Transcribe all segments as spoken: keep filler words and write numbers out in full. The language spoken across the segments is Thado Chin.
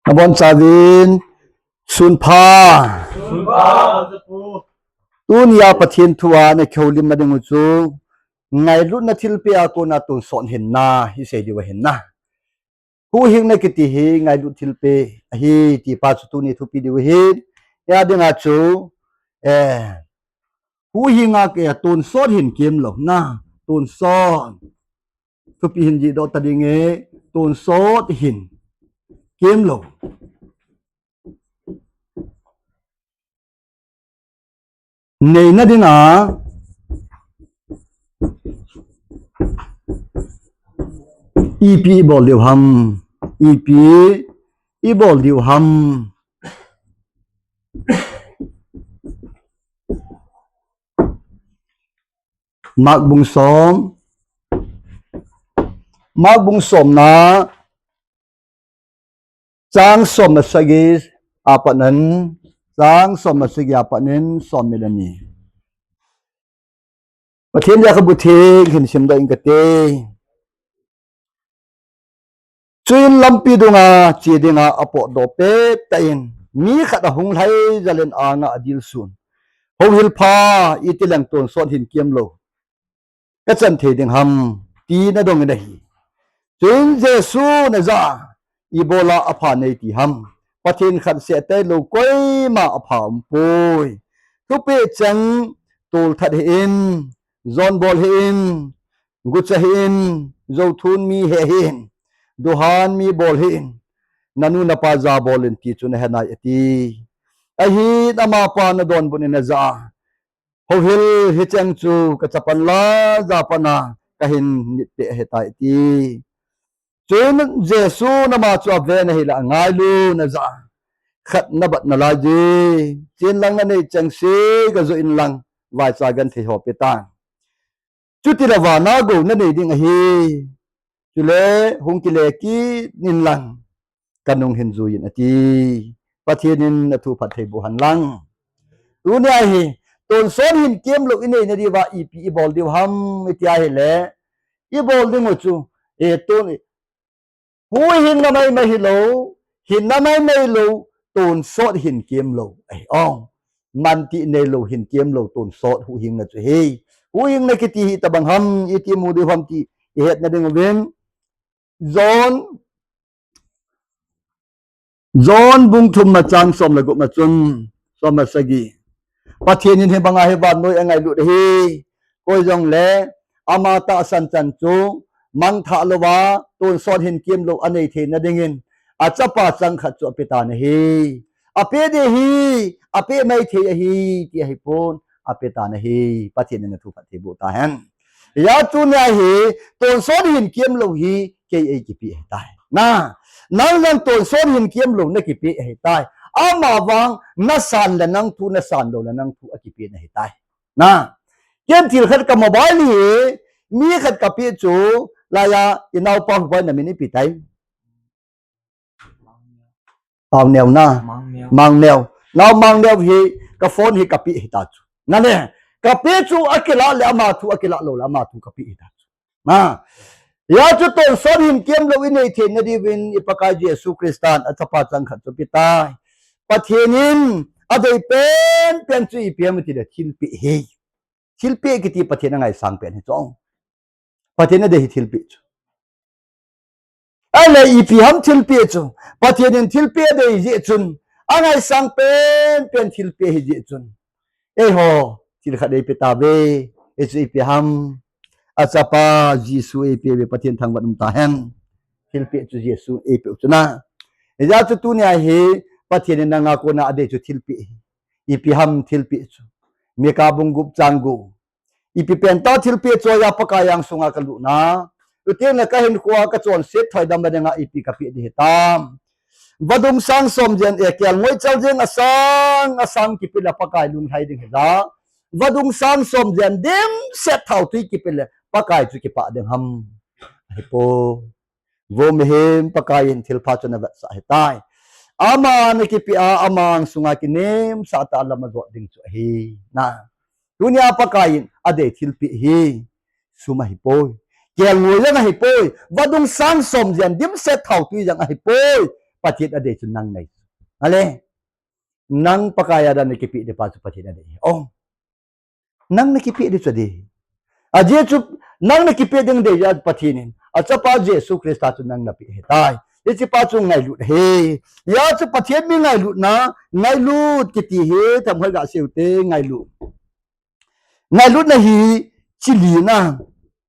Nabonchauvin, sunpha. Tunia Pathen thu a nakihoulimna ding u chu, ngailutna thilpeh a kona tonsot hinna, hi sei diu ahin na. Huhhingna kiti hi ngailut thilpeh ahi, ti pa chu tuni thupi diu ahin. Hia dinga chu, eh, huhhinga ke tonsot hin kemlou na, tonsot. Thupi hin jihdoh ta ding e, tonsot hin kemlou. Neina dinga, ipi ibol diu ham, ipi ibol diu ham. Mark bung som, Mark bung somna, chang som le sagi apat in, chang som le sagi apat in som le ni. Pathen lekhabu theng hin simdoh inge kati. Chuin lampi dunga che dinga apotdoh pet tah in, mi khat ahung lhai jal in anga adilsun. Houhil pha, iti leng tonsot hin kemlou kachan thei ding ham, tin adongin ahi. Chuin Jesun ajah a, ibola apha neiti ham. Pathen khat seh tailou koima apha umpoi. Thupeh cheng tolthat hih in, jonbol hih in, gucha hih in, jouthun mi heh hih in, duhan mi bol hih in, nanu napa ja bol in ti chu nahe nai ati. Ahin amapan adonbut in ajah a, Houhil, hicheng chu kachapan la, japan a kahin nit peh ahitai ati. Chuin Jesun ama chu aven ahile angailun ajah a, khat nabat nalai je, chen lang nanei chengse gajoh in lang, vaicha genthei ho petan. Chutile vana gou nanei ding ahi. Chule hung kile kit in lang, kanung hin jui in ati. Pathen in athu phatthei boh hen lang. Tunia hi, tonsot hin kemlou inei nadiuva ipi ibol diu ham iti ahile, ibol ding u chu, e, ton, huhhingna maimai hilou, hinna maimai lou, tonsot hin kemlou. Ahi, o, manti neilou hin kemlou, tonsot huhhingna chu hi. Huhhingna kiti hi itobang ham, iti mu diu ham ti ihetna ding uvin. John, John bung thumna chang som le gupna chun, som le sagi. Pathen in hibanga hi vannoi angailut ahi. Koi jongle, ama tahsan chan chu, mangthah louva, tonsot hin kemlou anei theina dingin, achapa chang khat chu apetan ahi. Apeh ding ahi, apeh maithei ahi, ti ahipon, apetan ahi. Pathen in athu phatthei boh tahen. Hijeh chun tunia hi, tonsot hin kemlou hi, kei eikipeh ahitai. Na, nang jong tonsot hin kemlou nakipeh ahitai. Amavang, nasan le nang thu, nasan lou le nang thu akipeh ahitai. Na, ken thil khat ka mobile hi, mi khat kapeh chu, laiya, inaopa hupai namin ipi tai. Paoneo na. Mangneo. Mangneo. Nao Mangneo hi, ka phone hi kapeh hita chu. Nale, kapeh chu akilah le ama thu, akilah lou le ama thu kapeh hita chu. Na. Hijeh chun tonsot hin kemlou inei theina diuvin i Pakai Jesu Christan achapa chang khat chu apetai. Pathen in adei penpen chu ipi ham itile thilpeh ahi. Thilpeh kiti Pathen angaisang pen ahi chu. Pathen adei hi thilpeh chu. Ahile ipi ham thilpeh chu. Pathen in thilpeh adei jeh chun. Angaisang penpen thilpeh ahi jeh chun. Eiho, thil khat eipeh tauve. Hichu ipi ham. Achapa Jesu eipeh uve, Pathen thangvah in um tahen. Thilpeh chu Jesu eipeh u chu na. Hijeh chun tunia hi Pathen in nanga kona adei chu thilpeh ahi. Ipi ham thilpeh chu. Mika bung gup chang gup. Ipi pen ta thilpeh chu ahi, Pakai angsunga kalutna. Chuteng le kahinkhoa kachonset thoidamna dinga ipi kapeh ding hitam. Vadung sang som jen, eh, kelngoi chal jeng asang, asang kipeh le Pakai lunglhai ding hija. Vadung sang som jen dimset thaotui kipeh le Pakai chu kipah ding ham. Ahipoi. Vo mihem Pakai in thilpha chu ana vetsah ahitai. Ama nakipeh a, ama angsunga kinemsah tah a lam ajot ding chu ahi. Na. Tunia Pakaiyin adei thilpeh hi sum ahipoi. Kelngoi jong ahipoi. Vadung sang som jen dimset thautui jong ahipoi. Pathen adei chu nang nahi. Ale. Nang Pakai a dan nakipeh ding pa chu Pathen adei. Oh. Nang nakipeh ding chu adei. Ajeh chu nang nakipeh ding dei a Pathen in achapa Jesu Christa chu nang napeh ahitai. Hiche pa chu ngailut ahi. Hia chu Pathen mi ngailutna, ngailut kiti hi, thamhoi gasei ute, ngailut. Ngailutna hi chi li na.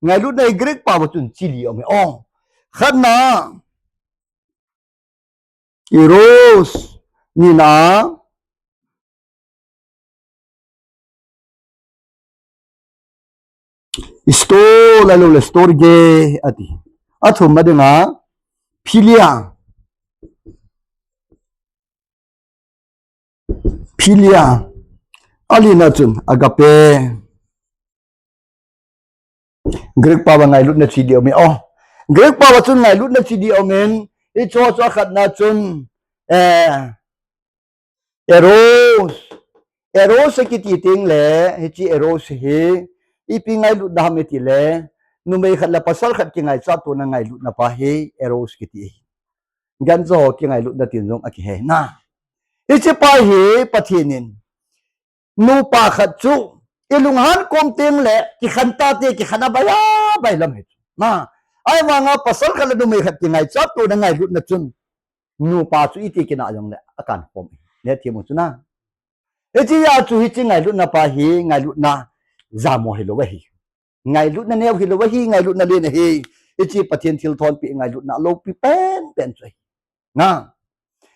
Ngailutna hi Greek pao a chun chi li um e. Oh. Khatna. Eros, nina. Storge, ahilouleh storge, ati. Athumna dinga, philia. Philia. Alina chun, agape. Greek pao a ngailutna chi li um e. Oh. Greek pao a chun ngailutna chi li um in, hicheho chu akhatna chun, eh, eros. Eros akiti teng le, hiche eros hi, ipi ngailutna ham iti le, numei khat le pasal khat kingaichat tona ngailutna pa hi, eros kiti. Gancha ho kingailutna tin jong akihe. Na. Hiche pa hi Pathen in nupa khat chu ilunghan kom teng le kikhen tate kikhen a bai a bai lam hi chu. Na. Ahivanga pasal khat le numei khat kingaichat tona ngailutna chun nupa chu iti kinah jongle akan khom. Hethem u chu na. Hiche a chu hiche ngailutna pa hi ngailutna jamo hilou ahi. Ngailutna neo hilou ahi, ngailutna len ahi. Hiche Pathen thilthonpeh ngailutna loupi penpen chu ahi. Na.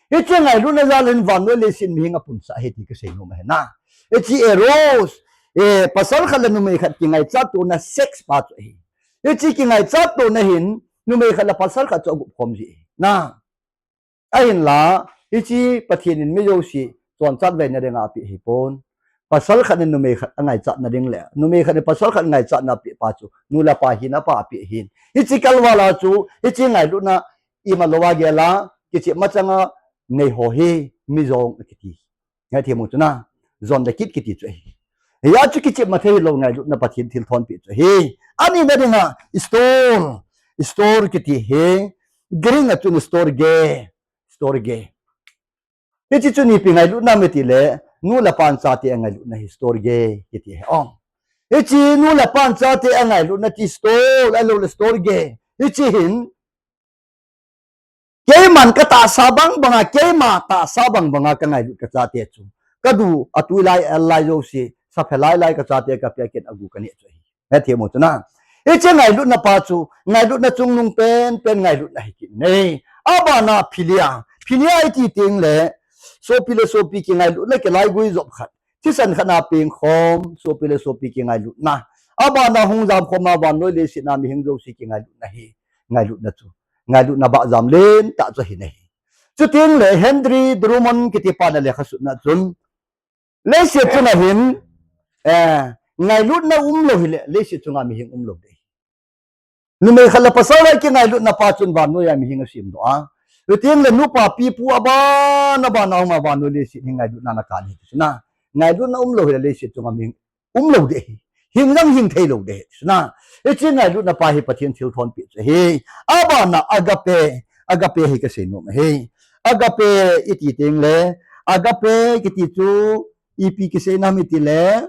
Hiche ngailutna jal in vannoi leiset mihing apunsah ahi ti kasei nom ahi na. Hiche eros, eh, pasal khat le numei khat kingaichat tona sex pa chu ahi. Hiche kingaichat tona hin numei khat le pasal khat chu agup khom ji ahi. Na. Ahinla, hiche Pathen in mi jouse chonchat veina dinga apeh ahipon. Pasal khat in numei khat angaichatna ding le, numei khat in pasal khat ngaichatna apeh pa chu, nu le pa hina pa apeh ahin. Hiche kalval a chu, hiche ngailutna ima lou a gel a, kichepna chang a nei ho hi, mi jong akiti. Hethem u chu na, jon le kit kiti chu ahi. Hia chu kichepna thei lou ngailutna Pathen thilthonpeh chu ahi. Anina dinga, storge, storge kiti hi, Greek a chun storge, storge. Hiche chu ipi ngailutna ham iti le, nu le pa chate angailutna hi storge kiti ahi. Oh. Hiche nu le pa chate angailutna ti storge, ahilouleh storge. Hiche hin, keiman katahsa bang banga, keima tahsa bang banga kangailut kachate chu. Kadu, atui lai, al lai jouse, saphe lai lai kachate kapeh a ken agu kaneh chu ahi. Hethem u chu na. Hiche ngailutna pa chu, ngailutna chungnung penpen ngailutna hi kit e. Abana philia. Philia iti teng le, sopi le sopi kingailutna kilaigui jop khat. Thisan khat a pengkhom, sopi le sopi kingailutna. Abana hung jamkhom a vannoi leiset a mihing jouse kingailutna hi. Ngailutna chu. Ngailutna bahjam lentah chu ahi nahi. Chuteng le Henry Drummond kiti pa in alekhasutna chun, leiset chunga hin, eh, ngailutna umlou hile, leiset chunga mihing umlou ding. Numei khat le pasal khat kingailutna pa chun vannoi a mihing asemdoh a. Chuteng le nupa pipu abana bana hung a vannoi leiset hi ngailutna in akah ahi chu na. Ngailutna umlou hile leiset chunga mihing umlou ding ahi. Hing jong hing thei lou ding ahi. Suna. Hiche ngailutna pa hi Pathen thilthonpeh chu ahi. Abana agape. Agape hi kasei nom ahi. Agape iti teng le. Agape kiti chu ipi kiseina ham iti le.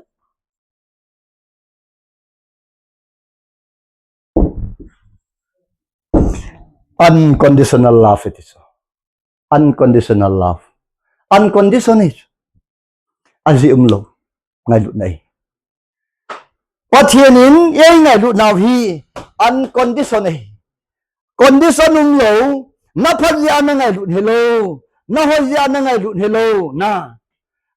Unconditional love iti chu. Unconditional love. Unconditional. Ajeh umlou. Ngailut ahi. Pathen in eingailut nau hi unconditional ahi. Condition umlou, naphat jeh a nangailut hilou, nahoi jeh a nangailut hilou, na.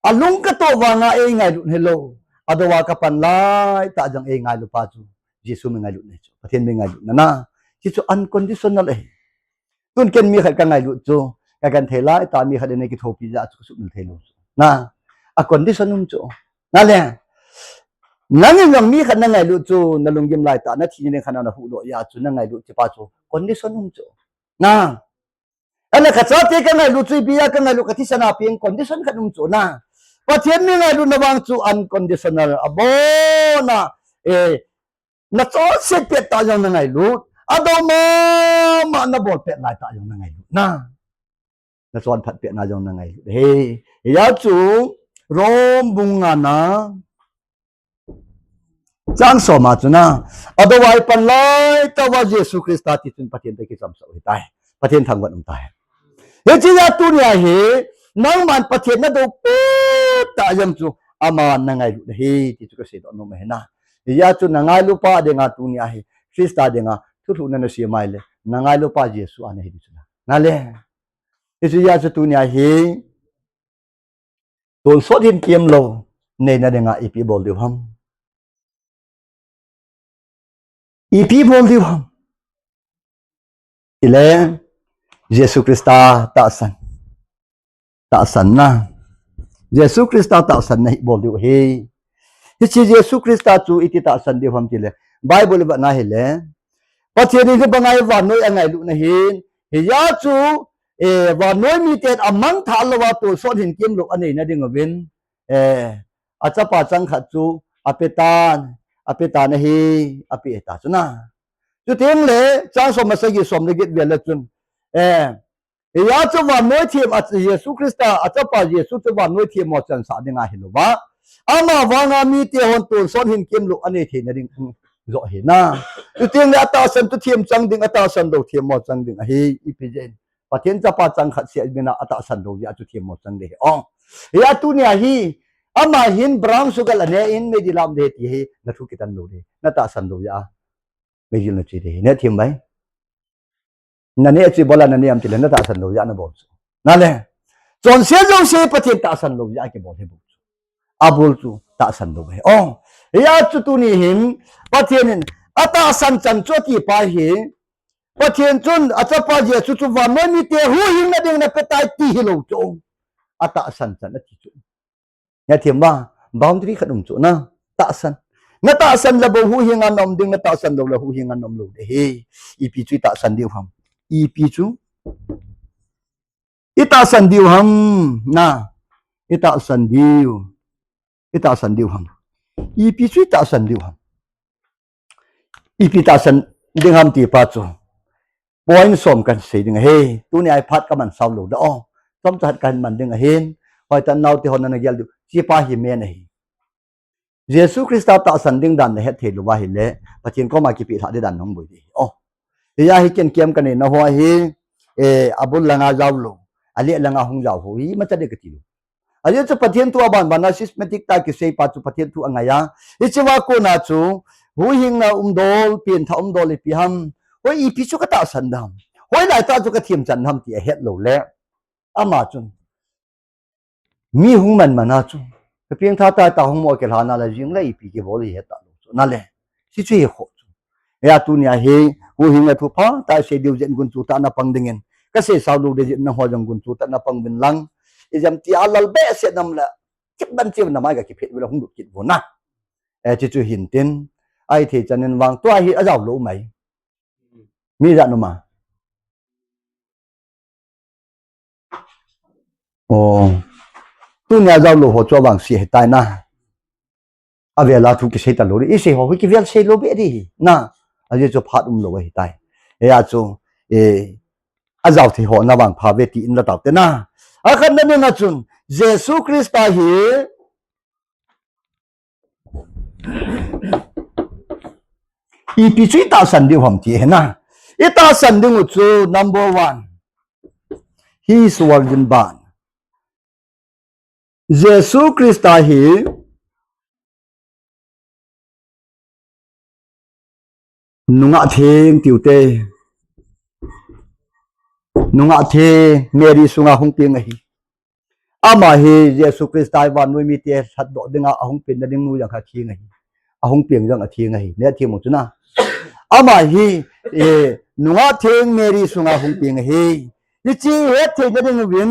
Alung katoh vanga eingailut hilou, adou a kapan laitah jong eingailu pa chu Jesu mi ngailutna chu, Pathen mi ngailutna, na. Hichu unconditional ahi. Tun ken mi khat kangailut chu, kagenthei laitah mi khat in eikithopi jeh a chu kasuhmil theilou chu. Na, a condition um chu. Na le. Nangin jong mi khat nangailut chu, nalunggim laitah, nathi nading khat a nahuhdoh jeh a chu, nangailut chu pa chu, condition um chu. Na. Ana kachate kangailut chu ipi a kangailut kathisan a peng condition khat um chu na. Pathen mi ngailutna vang chu unconditional abona, eh, nachonset pet tah jong nangailut. Adou mama nabol pet lai tah jong nangailut na. Nachonphat pet na jong nangailut. He, hia chu Rom bung nga na chang som a chu na, adou a ipan lai tah uva Jesu Christa tichun Pathen toh kichamsah u hitai. Pathen thangvah um tai. Hiche a tunia hi, nangman Pathen nadou pet tah jong chu, ama nangailut ahi, ti chu kasei doh nom ahi na. Hia chu nangailut pa dinga tunia hi, Christa dinga, thulhuhna nasem a ahile, nangailut pa Jesu a nahi di chu na. Nale. Hiche a chu tunia hi, tonsot hin kemlou, neina dinga ipi bol diu ham. Ipi bol diu ham. Ile, Jesu Christa tahsan. Tahsan na. Jesu Christa tahsan na hi bol diu ahi. Hiche Jesu Christa chu iti tahsan diu ham tile. Bible i vet na hile. Pathen in hibanga hi vannoi angailut na hin. Hia chu, eh, vannoi miten amangthah louva tonsot hin kemlou aneina ding uvin. Eh, achapa changkhat chu apetan, apetan ahi, ape ta chu na. Chuteng le, chang som le sagi som le get vel le chun. Eh, Hia chu vannoi them a Jesu Christa, achapa Jesu chu vannoi themmo chansah dinga hilouva. Ama vanga mite hon tonsot hin kemlou anei theina ding joh ahi na. Chuteng le atahsan chu themmo chang ding, atahsan lou themmo chang ding ahi, ipi jeh in. Pathen chapa changkhat seh bena atahsan lou jeh a chu themmo chang ding ahi. Ong. Hia tunia hi, ama hin brown sugar la ne in meidil a um ding ti hi, nathu kitan lou ding. Natahsan lou jeh a. Meidil nache ding ahi. Nathem bai. Nane chu ibola nane ham tile natahsan lou jeh a nabol chu. Nale. Chonset jouse Pathen tahsan lou jeh a kibol hi bol chu. Abol chu tahsan lou ahi. Oh. Hia chu tuni hin Pathen in atahsan chan chu ati pa hi. Pathen chun achapa Jesu chu vannoi mite huhhingna ding napetai ti hilou chu. Atahsan chan ati chu. Nathem ba, boundary khat um chu na, tahsan. Natahsan le bou huhhinga naum ding, natahsan lou le huhhinga naum lou ding ahi. Ipi chu itahsan diu ham. Ipi chu itahsan diu ham, na. Itahsan diu. Itahsan diu ham. Ipi chu itahsan diu ham. Ipi tahsan ding ham ti pa chu. Point som kasei ding ahi. Tunia hi phat kaman sao lou da o. Chomcha khat kahin man ding ahin. Hoitah in naote hon nana gel diu. Hiche pa hi main ahi. Jesu Christa tahsan ding dan nahet thei lou va ahile. Pathen koma kipelhah ding dan nahung boi ding ahi. Oh. Hia hi ken camp kanei na ho hi. Eh, abul langa jao lou. Aleh langa hung jao ho. Hi macha ding kati lou. Ajeh chu Pathen thu aban ban a systematic tah kisei pa chu Pathen thu angai a. Hiche va kona chu, huhhingna umdol, pengthah umdol ipi ham. Hoi ipi chu katahsan dam. Hoilai tah chu kathem chan dam ti ahet lou le. Ama chun. Mi hung man man a chu. Kapengthah tah tah hung mo kilhana la jing le ipi kibol hi het ta lou chu. Nale. Hiche hi kho chu. Hia tunia hi, huhhingna thu phatah sei diu jeh in gunchu tah a napang dingin. Kasei sao lou ding jeh in nangho jong gunchu tah a napang uvin lang. Ijemtia lal behseh nam le, kipdan cheh nam a ga kiphet uvin la hung lut kit uvin na. Eh, hiche chu hin tin. Ahithei chan in vang tua hi ajao lou mai. Mi ijat um a. Oh. Tunia jao lou ho chu avangse ahitai na. Avel a thu kisei ta lou ding. Isei ho hi kivel sei lou beh ding ahi. Na. Ajeh chu phat um lou ahitai. Hia chu, eh, ajao thei ho na vang pha ve tin la tao te na. Akhatna dinga chun, Jesu Christa hi, ipi chu itahsan diu ham ti ahi na. Itahsan ding u chu number one. His virgin birth. Jesu Christa hi nungah theng tiu te. Nungah theng Mary sunga hung peng ahi. Ama hi Jesu Christa hi vannoi mite lhatdoh dinga ahung penna ding nu jong atheng ahi. Ahung peng jong atheng ahi. Nathem u chu na. Ama hi, eh, nungah theng Mary sunga hung peng ahi. Hiche hetthei na ding uvin,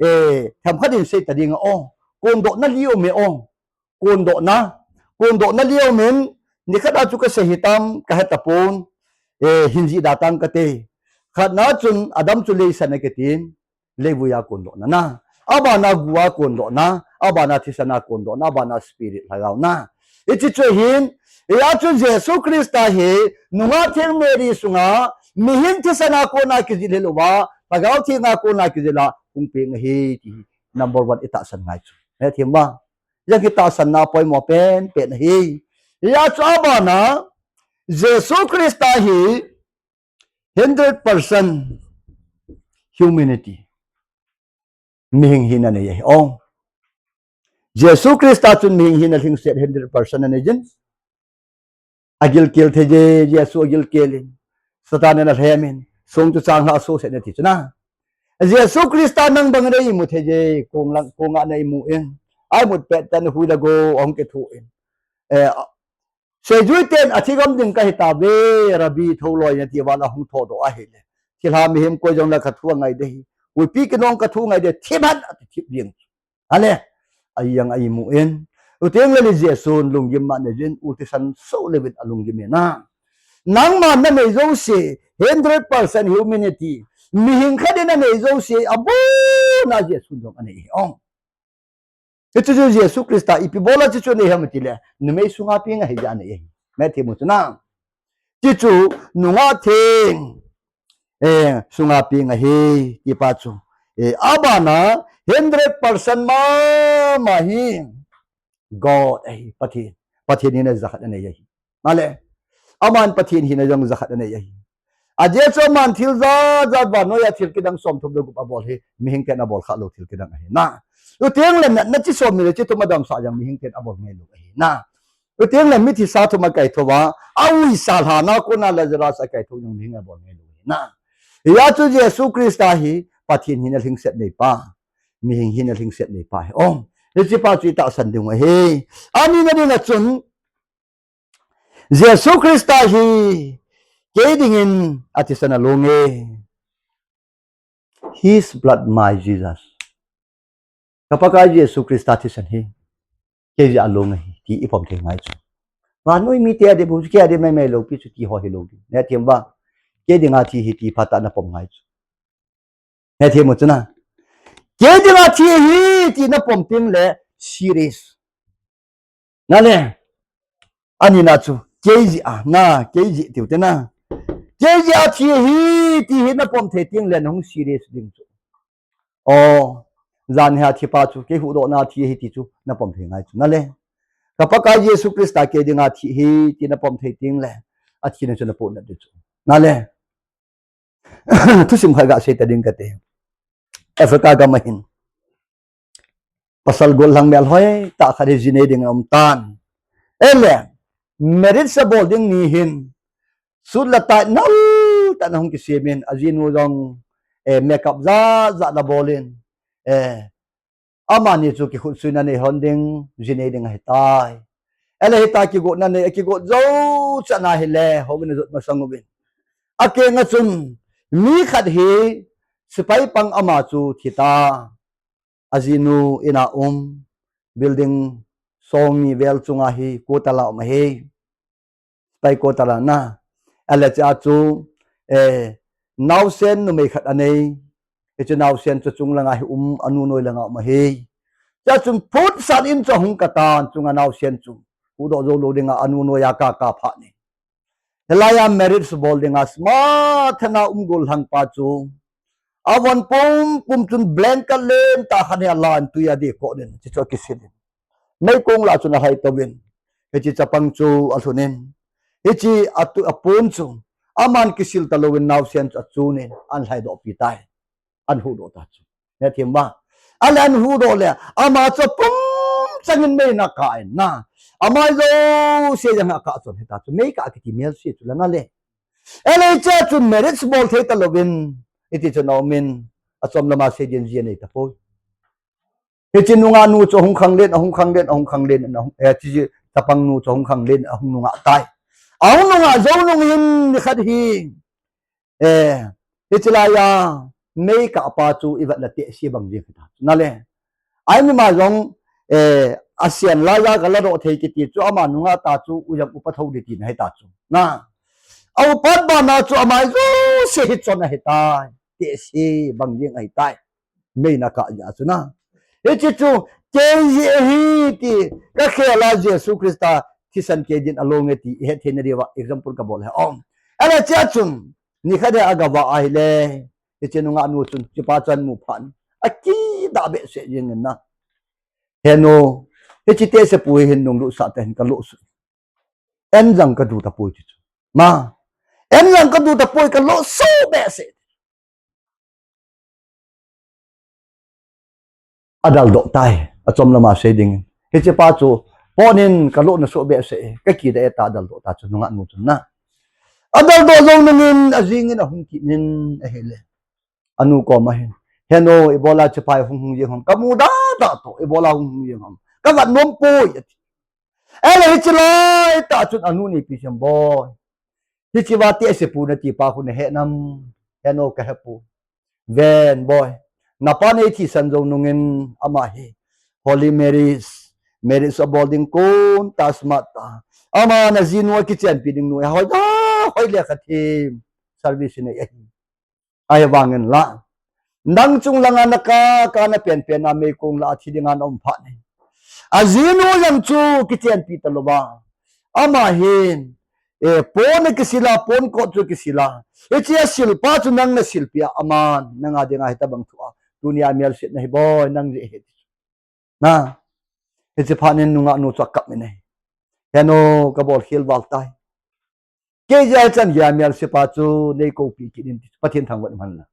eh, themkhat in sei ta ding a o. Kondohna li um e o. Kondohna. Kondohna li um in, nikhat a chu kasei hitam, kahe tapon. Eh, hin jih da tang kate. Khatna chun Adam chu leiset a kitin, leivui a kondohna na. Abana gu a kondohna, abana thisan a kondohna, abana spirit lhagao na. Hiche chu ahin, hia chu Jesu Christa hi, nungah theng Mary sunga, mihem thisan a kona kijil hilouva, lhagao theng a kona kijil a, hung peng ahi, ti hi number one i tahsan ngai chu. Hethem uva. Hia hi tahsanna poimo penpen ahi. Hia chu abana, Jesu Christa hi, hundred percent humanity. Mihem hina anei ahi. Oh. Jesu Christa chun mihem hina lhingset hundred percent anei jin. Agilkel thei je, Jesu agilkel in. Satan in alhem in. Song chu changlhah sohset in ati chu na. Jesu Christa nang bang in eimu thei je, kong lang, kong a eimu in. Aimut pet tah in hui le go, ahung kithu in. Eh, Seijui ten athi gam ding kahi tauve, Rabbi, thou loi in ati uva ahung thodoh ahile. Thilha mihem koi jong le kathu angai ding ahi. Huipi kinong kathu angai ding ahi, thip hen ati thip ding. Ale, ajang a eimu in. Chuteng le Jesun lunggim ma anei jin, u thisan soh le uvin alunggim in a. Nangman nanei jouse, hundred percent humanity. Mihem khat in anei jouse, abona Jesun jong anei ahi. Oh. Hichu chu Jesu Christa ipi bola hichu anei ham itile, numei sunga peng ahi jeh a anei ahi. Matthew mu chu na. Hichu nungah theng, eh, sunga peng ahi, ti pa chu. Eh, abana hundred percent mama hi God ahi, Pathen. Pathen hina jakhat anei ahi. Male. Aman Pathen hina jong jakhat anei ahi. Ajeh chu aman thil jat jat vannoiya thil kidang somthum le gup abol hi, mihem ten abol khalou thil kidang ahi. Na. Chuteng le natna chi som ni le chi thum adamsah jong mihem ten abol ngailou ahi. Na. Chuteng le mithi sa thum akaithou va, auisa lhana kona Lazarus akaithou jong mihem abol ngailou ahi. Na. Hia chu Jesu Christa hi, Pathen hina lhingset neipa. Mihem hina lhingset neipa ahi. Oh. Hiche pa chu i tahsan ding u ahi. Ani na ding a chun, Jesu Christa hi kei dingin athisan along e. His blood, my Jesus. Ka Pakai Jesu Christa thisan hi kei jeh a along ahi, ti i pom thei ngai chu. Vannoi mite adei bou, kei adei maimai lou pi chu ti ho hilou ding. Hethem uva, kei dinga thi ahi ti phatah a na pom ngai chu. Hethem u chu na. Kei dinga thi ahi ti na pom teng le serious. Na le. Ani na chu. Kei jeh a, na, kei jeh tiu te na. Kei jeh a thi ahi ti hi na pom thei teng le na hung serious ding chu. Oh, jan hi a thi pa chu, kei huhdohna a thi ahi ti chu, na pom thei ngai chu. Na le. Ka Pakai Jesu Christa kei dinga thi ahi ti na pom thei teng le. Athina chu na pohnat ding chu. Na le. Thusim khat ga sei ta ding kate. Africa gam a hin. Pasal gollhang melhoi tah khat hi ji nei ding a um tan. Ele, marriage abol ding ni hin. Suit le tie nal tah in ahung kisem in, ajinu jong, eh, makeup jat jat abol in. Eh, Amani chu kikhutsuina nei hon ding, ji nei ding ahitai. Ele hitia kigotna nei, akigot jou chan ahile, houin ajot masang uvin. Akeng a chun, mi khat hi, sepai pang ama chu thi ta. Ajinu in a um, building song ni vel chunga hi, quarter a um ahi. Spy quarter a na. Ele chea chu, eh, naosen numei khat anei. Hiche naosen chu chung langa hi um, anu noi langa um ahi. Chea chun phutsan in chu ahung katan chunga naosen chu. Huhdoh jou lou dinga anu noiya kaka phat in. Hilaiya marriage bol dinga smart thana um gollhang pa chu. Avon pumpum chun blanket len tah khat hi alan tuiya dih koh in. Hiche chu akisil in. Meikong lah chun alhai touvin. Hiche chapang chu alhun in. Hiche atu, apon chu. Aman kisil talouvin naosen chu achun in. Ahin lhaidoh pi tai. Ahin huhdoh ta chu. Hethem uva. Ale ahin huhdoh le. Ama chu apum changin mei in akah in na. Ama jouse jong akah chun hita chu. Mei kah kiti melse chu la na le. Ele chea chun marriage bol thei talouvin. Iti chu na um in. Achom lama sei ding ji anei tapoi. Hiche nungah nu chu ahung khanglen, ahung khanglen, ahung khanglen, ahung, eh, hiche chapang nu chu ahung khanglen, ahung nungah tai. Ahung nungah jou nung hin nikhat hi, eh, hiche laiya, meikah pa chu ivet le tehse bang jeng hita. Na le, ai mi ma jong, eh, asen laiya galadoh thei kiti chu ama nungah ta chu ujam upa thou ding tina hita chu. Na, Aupat bana chu amai jouse hi chon ahitai. Tehse bang ding ahitai. Meina kah jeh a chu na. Hiche chu, kei jeh ahi ti, kakhel a Jesu Christa thisan kei din along e ti ihet theina diuva example kabol ahi. Ahile hichea chun, nikhat hi agavah ahile, hiche nungah nu chun, hichepa chu amu phat in, akidah behseh jengin na. Henu, hiche tehse pu hi hin nunglut sah tah in kalo suh. An jong kadu tapoi ti chu. Ma, an jong kadu tapoi, kalo suh behseh. Adaldoh tai, achom lama sei dingin. Hichepa chu, ponin kalo na suh behseh, kakidah e tia adaldoh ta chu, nungah nu chun na. Adaldoh jou nungin, ajingin ahung kit in ahile. Anu koma hin. Henu, ibola hichepa hi hung hung jeng ham. Kamu da da toh, ibola hung hung jeng ham. Kavet nom poi, ati. Ahile hiche laitah chun anu in ipi asei em boi. Hichea tehse pu nati pa khu nahe nam. Henu, kahe poi. Ven boi. Napa neithisan jou nungin ama hi. Holy marriage. Marriage abol ding kon tah smart tah. Ama najinu akichenpi ding nu. Hoi da, hoi le khat hi. Service nei ahi. Ahivangin la. Nang chung langa nakah, kah na penpen a meikong lah a thi dinga na um phat in. Ajinu jong chu kichenpi talouva. Ama hin, eh, pon akisil a, pon kot chu akisil a. Hiche asilpa chu nang nasilpi a, aman, nanga dinga hitobang thu a. Tunia melsetna hi boi, nang jeh ahi. Na, hiche phat in nungah nu chu akap in ahi. Henu, kabol khel val tai. Kei jeh a hichan geiya melsepa chu neikoupi kit in ti chu Pathen thangvah in um hen lang.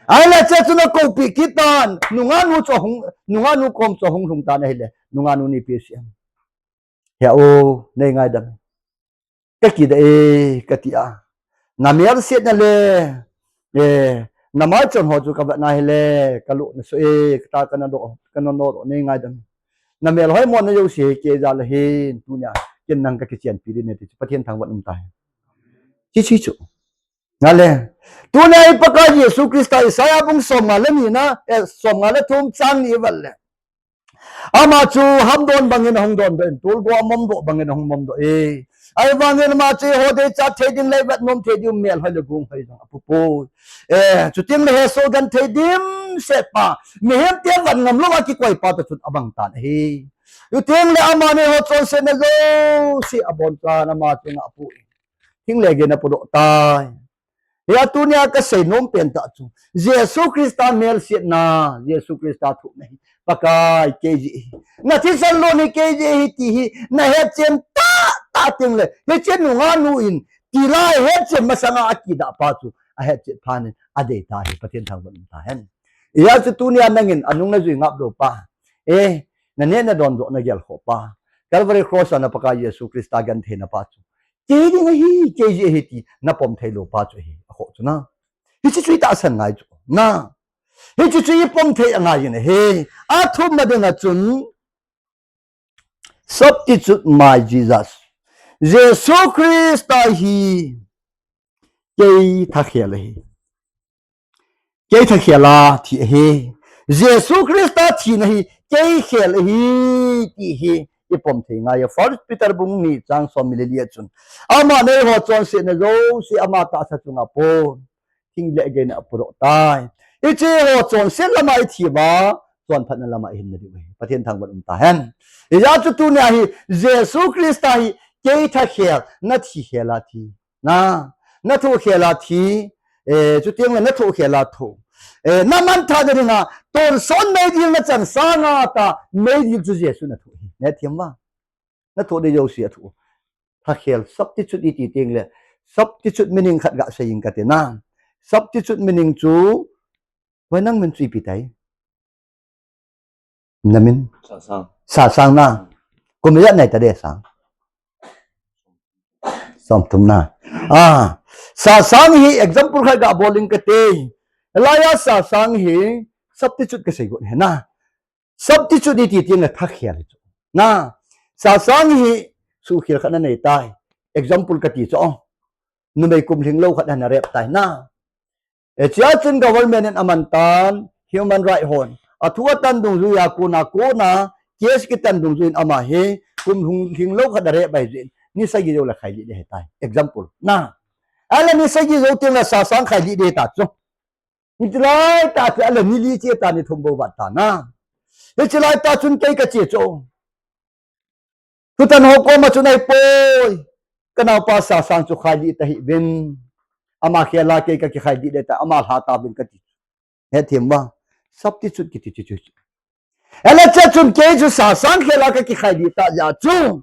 Ahile hiche chu nakoupi kit tan, nungah nu chu ahung, nungah nu kom chu ahung lhung tan ahile, nungah nu in ipi asei em. He u, nei ngaidam. Kakidah e, kati a. Namelsetna le, eh, namaichon ho chu kavet na hile, kalo na suh e, katah kana doh, kana nodoh, nei ngaidam. Namel hoimo na jouse hi kei jal ahin, tunia, ken nang kakichenpi ding e ti chu, Pathen thangvah in um tahen. Hiche chu. Nale. Tunia i Pakai Jesu Christa Isaiah bung somnga le ni na, eh, somnga le thum chang ni i vet le. Ama chu hamdon bangin ahung dondoh in, tolgo amomdoh bangin ahung momdoh e. Ahivangin ama chu eiho deichat thei ding le ivet nom thei ding melhoi le gonghoi jong apu poi. Eh, chuteng le hesoh genthei dimset pa, mihem te vet ngam louva kikoi pa toh chun abang tan ahi. Chuteng le aman eiho chonsetna jouse abonchan ama chu angah poi. Thing le gei in apodoh tai. Hia tunia kasei nom pen tah chu, Jesu Christa melsetna, Jesu Christa thohna hi, Pakai kei jeh ahi. Nathisan lon hi kei jeh ahi ti hi, nahetchen tah tah teng le, hiche nungah nu in, tilai hetchen masanga akidah pa chu, ahetchet phat in, adei ta hi, Pathen thangvah in um tahen. Hia chu tunia nangin, anung najui ngap lou pa. Eh, naneh nadon doh nagelkhoh pa. Calvary Cross a na Pakai Jesu Christa gentheina pa chu. Kei ding ahi, kei jeh ahi ti, napom thei lou pa chu ahi, akhoh chu na. Hiche chu itahsan ngai chu. Na. Hiche chu ipom thei angai in ahi. Athumna dinga chun, substitute my Jesus. Jesu Christa hi kei thakhel ahi. Kei thakhel a thi ahi. Jesu Christa thina hi kei khel ahi ti hi ipom thei ngai a. First Peter bung ni chang som ni le li a chun, aman eiho chonsetna jouse ama tahsa chunga pon, thing le gei in apodoh tai. Hiche ho chonset lama ithi uva, chonphatna lama ihin na diu ahi. Pathen thangvah in um tahen. Hia chu tunia hi Jesu Christa hi kei thakhel, nathi khel a thi. Na, nathoh khel a thi, eh, chuteng le nathoh khel a thoh. Eh, namanthahna dinga, tonsot meidil nachan sanga tah, meidil chu Jesu nathoh ahi. Nahethem uva. Nathoh ding jouse athoh. Thakhel, substitute iti teng le, substitute meaning khat gasei inge kati na. Substitute meaning chu, hoi nang min chu ipi tai. Namin? Sasang. Sasang na. Kum ijat nai ta de sang. Somthum na. Ah, Sasang hi example khat gabol inge kati. Hilai a Sasang hi substitute kasei got ahi na. Substitute iti teng le thakhel chu. Na. Sasang hi suhkhel khat nanei tai. Example kati chu. Numei kum lhinglou khat ana rape tai na. Hichea chun government in aman tan, human right hon. Athu atan dungjuiya kona, kona, case kitan dungjuiyin ama hi, kum lhung, lhinglou khat a rape ahi jeh in, ni sagi jou le khai li le ahitai. Example, na. Ahile ni sagi jou teng le sasang khailih ding ta chu. Hiche lai tah chu ahile ni li che ta, ni thum bou vat ta na. Hiche lai tah chun kei kache chu. Tutan ho koma chun ahipoi. Kanaopa sasang chu khailih tahih uvin. Ama khel a kei kakikhailih ding ta, ama lha tauvin kati. Hethem uva. Substitute kiti chu chu. Ahile hiche chun kei chu sasang khel a kakikhailih tah jeh chu.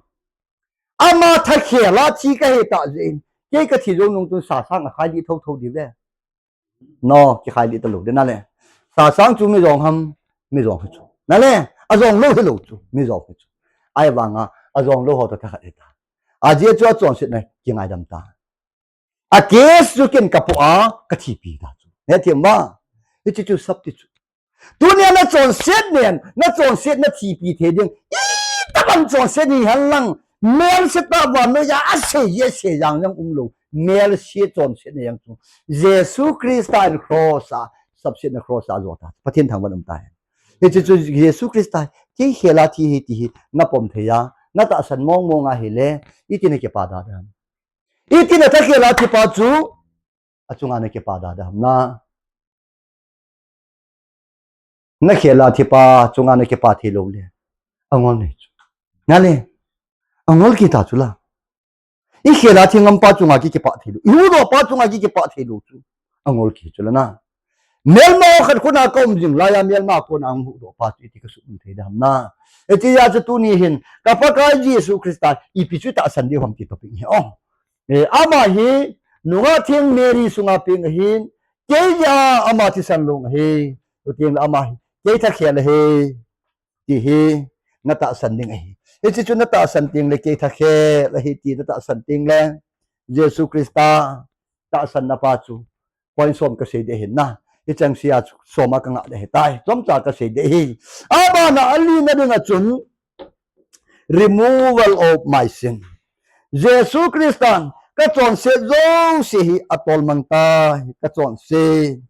Ama tha khel a thi kahi tah jeh in. Kei kathi jou nung chun sasang akhailih thotho diu ve. No, kikhailih talou ding nale. Sasang chu mi jong ham, mi jong hi chu. Nale, ajong lou hilou chu, mi jong hi chu. Ahivanga, ajong lou ho toh thakhat hita. Ajeh chu achonsetna kingaidam ta. A case chu ken kapoh a, kathipi ta chu. Hethem uva. Hiche chu substitute chu. Tunia nachonset nen, nachonsetna thipi thei ding. Itobang chonset hihen lang. Melse tah vannoi a asei, asei jeng jong umlou. Melse chonsetna jeng chu. Jesu Christa in cross a, substitute na cross a ajo ta. Pathen thangvah in um tahen. Hiche chu Jesu Christa, kei khel a thi ahi ti hi, napom thei a, natahsan mong mong ahile, iti nakipa da dem. Iti natha khel a thipa chu, achunga nakipa da dem na. Nakhel a thipa chunga nakipa thei lou le. Angol nei chu. Nale. Angol kit ta chu la. Ikhel a thi ngampa chunga ki kipa thei lou. Ihuhdohpa chunga ki kipa thei lou chu. Angol kit chu la na. Melma khat khut a kaum jing laiya, melma kona hung huhdohpa chu iti kasumil thei dem na. Hitia chu tuni hin, ka Pakai Jesu Christa, ipi chu tahsan diu ham ti topic hi. Oh. Eh, ama hi, nungah theng Mary sunga peng ahin, kei jeh a ama thisan lhung ahi, chuteng le ama hi, kei tha khel ahi, ti hi, natahsan ding ahi. Hiche chu natahsan teng le, kei tha khel ahi, ti natahsan teng le, Jesu Christa tahsanna pa chu, point som kasei ding ahi na. Hicheng sea chu som a kangah ding ahitai. Chomcha kasei ding ahi. Abana alina dinga chun, removal of my sin. Jesu Christan kachonset jouse hi atolmang tai. Kachonset.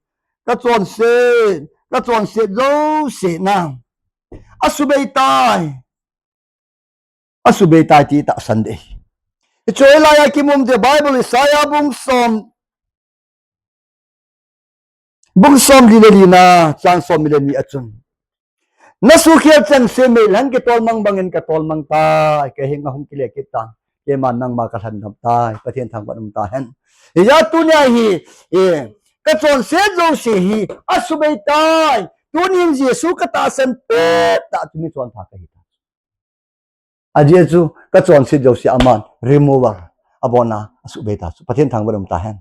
Kachonset. Kachonset jouse na. Asubei tai. Asubei tai ti tahsan ding ahi. Hiche laiya kimu um te Bible Isaiah bung som. Bung som li le li na, chang som ni le ni a chun. Nasuhkhel chengse meilhang kitolmang bangin katolmang tai, kei henga hung kile kit tan. Keiman nangma kalhangdam tai, Pathen thangvah in um tahen. Hijeh a tunia hi, eh, kachonset jouse hi, asubei tai. Tunin Jesu katahsan pet tah chu mi chonpha kahi tai. Ajeh chu kachonset jouse aman removal abona asubei ta chu. Pathen thangvah in um tahen.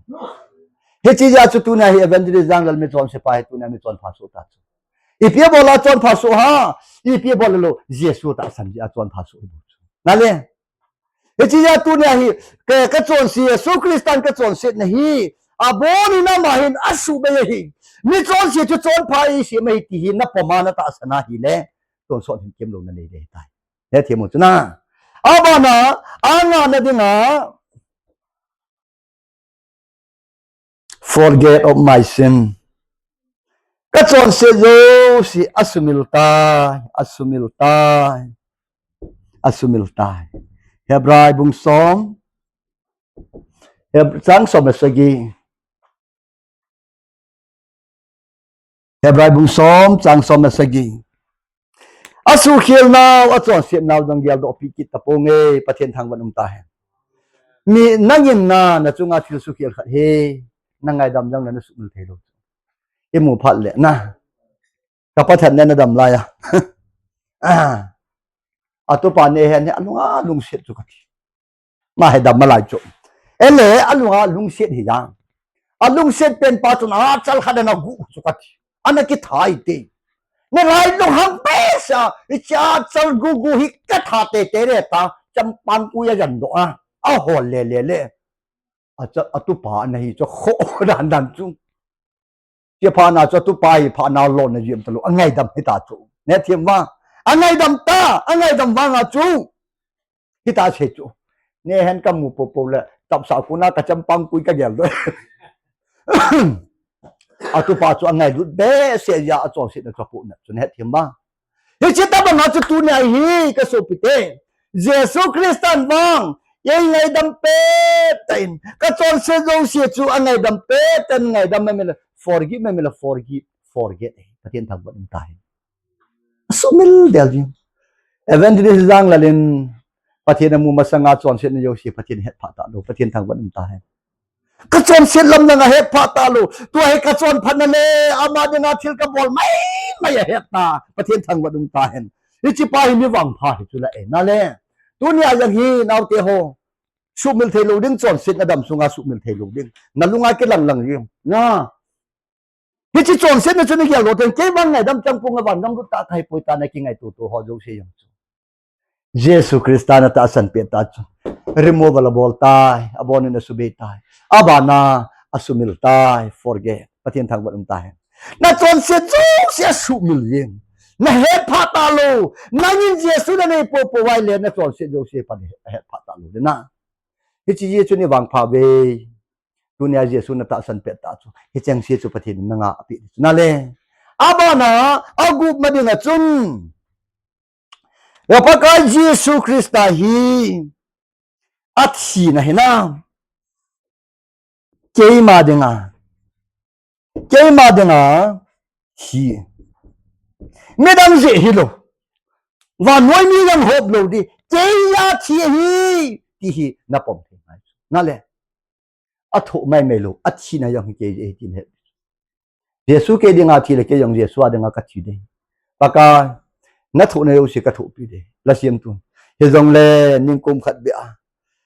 Hiche jeh a chu tunia hi evangelist Janglal mi chonse pa hi tunia mi chonpha soh ta chu. Ipi abol a chonpha soh ham? Ipi abol lou, Jesu tahsan jeh a chonpha soh bou chu. Nale. Hiche jeh a tunia hi, ka, kachonse Jesu Christan kachonsetna hi, abonin ama hin asubei ahi. Mi chonse chu chonpha eisem ahi ti hi napom a natahsan ahile. Tonsot hin kemlouna nei ding ahitai. Hethem u chu na. Abana, angana dinga. Forget of my sin. Kachonset jouse asumil tai, asumil tai, asumil tai. Hebrai bung som, Heb-, chang som le sagi. Hebrai bung som, chang som le sagi. Asuhkhel nau, achonset nau jong geldoh pi kit tapong e, Pathen thangvah in um tahen. Mi nangin na, nachunga thil suhkhel khat hi, nangaidam jongle nasuhmil thei lou. Imu phat le na. Ka Pathen in nadam laiya. Ah. Atupa nehen hi alunga lungset chu kati. Ama hi dam malai chu. Ele alunga lungset hi jang. Alungset pen pa chun achal khat ana gu chu kati. Ana kithai te. Nalai lunghang pesa, hiche achal gu gu hi katha teitei le ta, champang kui ajan doh a. Ahol le le le. Acha, atupa ana hi chu kho dan dan chu. Chephatna chu atupa hi phatna lona jiem talou, angaidam hita chu. Hethem uva. Angaidam ta, angaidam vanga chu. Hita sei chu. Nehen kamu popo le, tapsa kuna kachampang kui kagel doh. Atupa chu angailut behseh jeh a achonsetna chu apohnat chu. Hethem uva. Hiche tobanga chu tunia hi kasopite. Jesu Christan vang, Ei ngaidam pet tah in. Ka chonset jouse chu angaidam pet tah in, ngaidam mamela. Forgive mamela, forgive, forget. Pathen thangvah in um tahen. Asuhmil del jing. Evangelist Janglal in Pathen amu masanga chonsetna jouse Pathen hetphah talou. Pathen thangvah in um tahen. Ka chonset lam nanga hetphah talou. Tua hi ka chonphatna le, ama dinga thil kabol maimai ahet ta. Pathen thangvah in um tahen. Hiche pa hi mi vangpha hi chula e. Nale. Tunia jong hi naote ho. Suhmil theilou ding, chonsetna dam sunga suhmil theilou ding. Nalunga kilanglang jing. Na. Hiche chonsetna chu nagel lou teng, kei vang ngaidam chang ponga vangam lut ta kahipoi tia nakingaito to ho jouse jong chu. Jesu Christa natahsan pet tah chu. Removal abol tai, abonin asubei tai. Abana asumil tai, forget. Pathen thangvah in um tahen. Nachonset jouse asuhmil jing. Nahetphah talou. Nangin Jesu nanei popo uva ahile nachonset jouse Pathen hetphah talou ding na. Hiche Jesu ni vangpha ve. Tunia Jesu natahsan pet tah chu. Hicheng se chu Pathen in nanga apeh ding chu. Nale. Abana, agup ma dinga chun. Ka Pakai Jesu Christa hi athina hi na. Keima dinga. Keima dinga. Hi. Midang jeh hilou. Vannoi mi jong hop lou ding. Keiya thi ahi. Ti hi napom thei ngai. Nale. Athoh maimai lou, athina jong hi kei jeh ahi tin he. Jesu kei dinga thi le kei jong Jesu a dinga kathi ding. Pakai, nathohna jouse kathohpi ding. Lasiam tun. Hijongle, nikum khat beh a.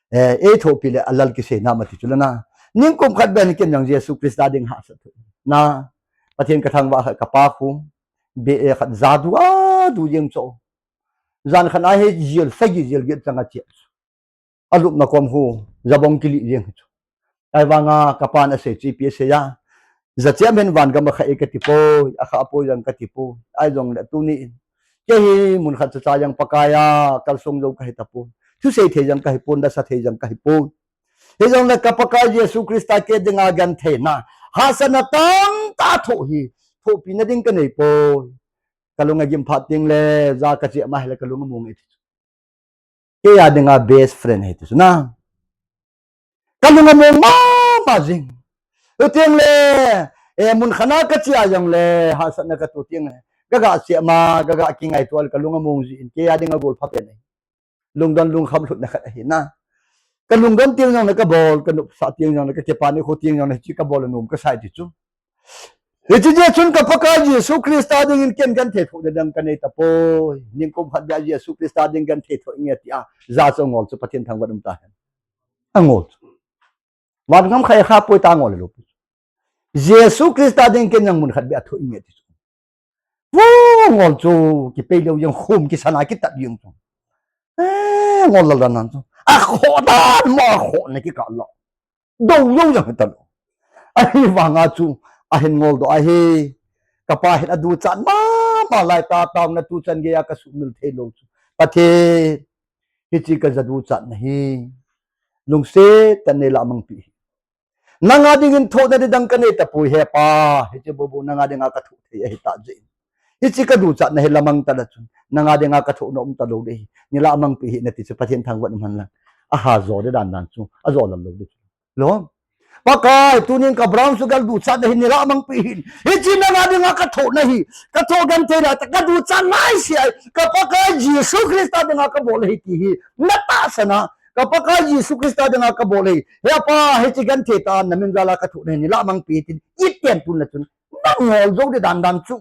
Eh, eithohpi le alal kisei nam ati chu lana. Nikum khat beh ni ken jong Jesu Christa ding hahsat thoh. Na, Pathen kathangvah khat kapa khu. Beh, eh, khat jadu a, du jeng chu. Jan khat a hi jel, sagi jel get chang a che. Alupna kom khu, jabong kili jeng hi chu. Ahivanga kapan asei chu ipi asei a. Jachem hin vangam a kha e kati poi, akha poi jong kati poi. Ahijongle tuni in. Kei hi mun khat cha cha jong Pakai a, kalsong jou kahi tapoi. Thusei thei jong kahi poi, dasa thei jong kahi poi. Hijongle ka Pakai Jesu Christa kei dinga gentheina. Hahsatna tamtah thoh hi. Thohpina ding kanei poi. Kalung agim phat teng le, ja kache ma hile kalung among e ti chu. Kei a dinga best friend ahi ti chu na. Kalung among mama jing. Chuteng le, eh, mun khat a kache a jongle, hahsatna kato teng le. Kaga che ma, kaga kingaito le kalung among jin. Kei a dinga golpha pen ahi. Lungdon lungkham lhutna khat ahi na. Kalungdon teng jongle kabol, kanopsah teng jongle, kakipa nikho teng jongle, hiche kabol anom kasai ti chu. Hiche jeh chun ka Pakai Jesu Christa dingin ken genthei thoh ding kanei tapoi. Nikum khat beh a Jesu Christa ding genthei thoh inge tia. Ja chu angol chu Pathen thangvah in um tahen. Angol chu. Vangam kha e kha poi ta angol lou. Jesu Christa ding ken jong mun khat beh a thoh inge ti chu. Vo ngol chu kipei lou jeng khum kisana kitat jeng chu. Eh, ngol lal dan nan chu. Akhoh dan mo akhoh na kikah lou. Dou lou jeng hitalou. Ahivanga chu ahin ngol doh ahi. Kapa hin aduchat mama lai ta taona tuchan geiya kasuhmil thei lou chu. Pathen, hiche kaja duchatna hi. Lungset tah in neilah mangpeh hih. Nanga dingin thohna ding dang kanei tapoi he Pa. Hiche bobo nanga dinga kathoh thei ahi tah jeh in. Hiche kaduchatna hi lamang tah le chun. Nanga dinga kathohna um talou ding ahi. Neilah mangpeh hih nati chu Pathen thangvah in um hen lang. Aha jo ding dan dan chu. Ajo lal lou ding chu. Lom. Pakai, tunin ka brown sugar duchatna hi neilah mangpeh hih in. Hiche nanga dinga kathohna hi. Kathoh genthei lai tah kaduchat naise ahi. Ka Pakai Jesu Christa dinga kabol ahi ti hi. Natahsan a. Ka Pakai Jesu Christa dinga kabol ahi. He Pa, hiche genthei tah a namin jal a kathohna hi neilah mangpeh hih in. Iten tun le chun. Nangol jou ding dan dan chu.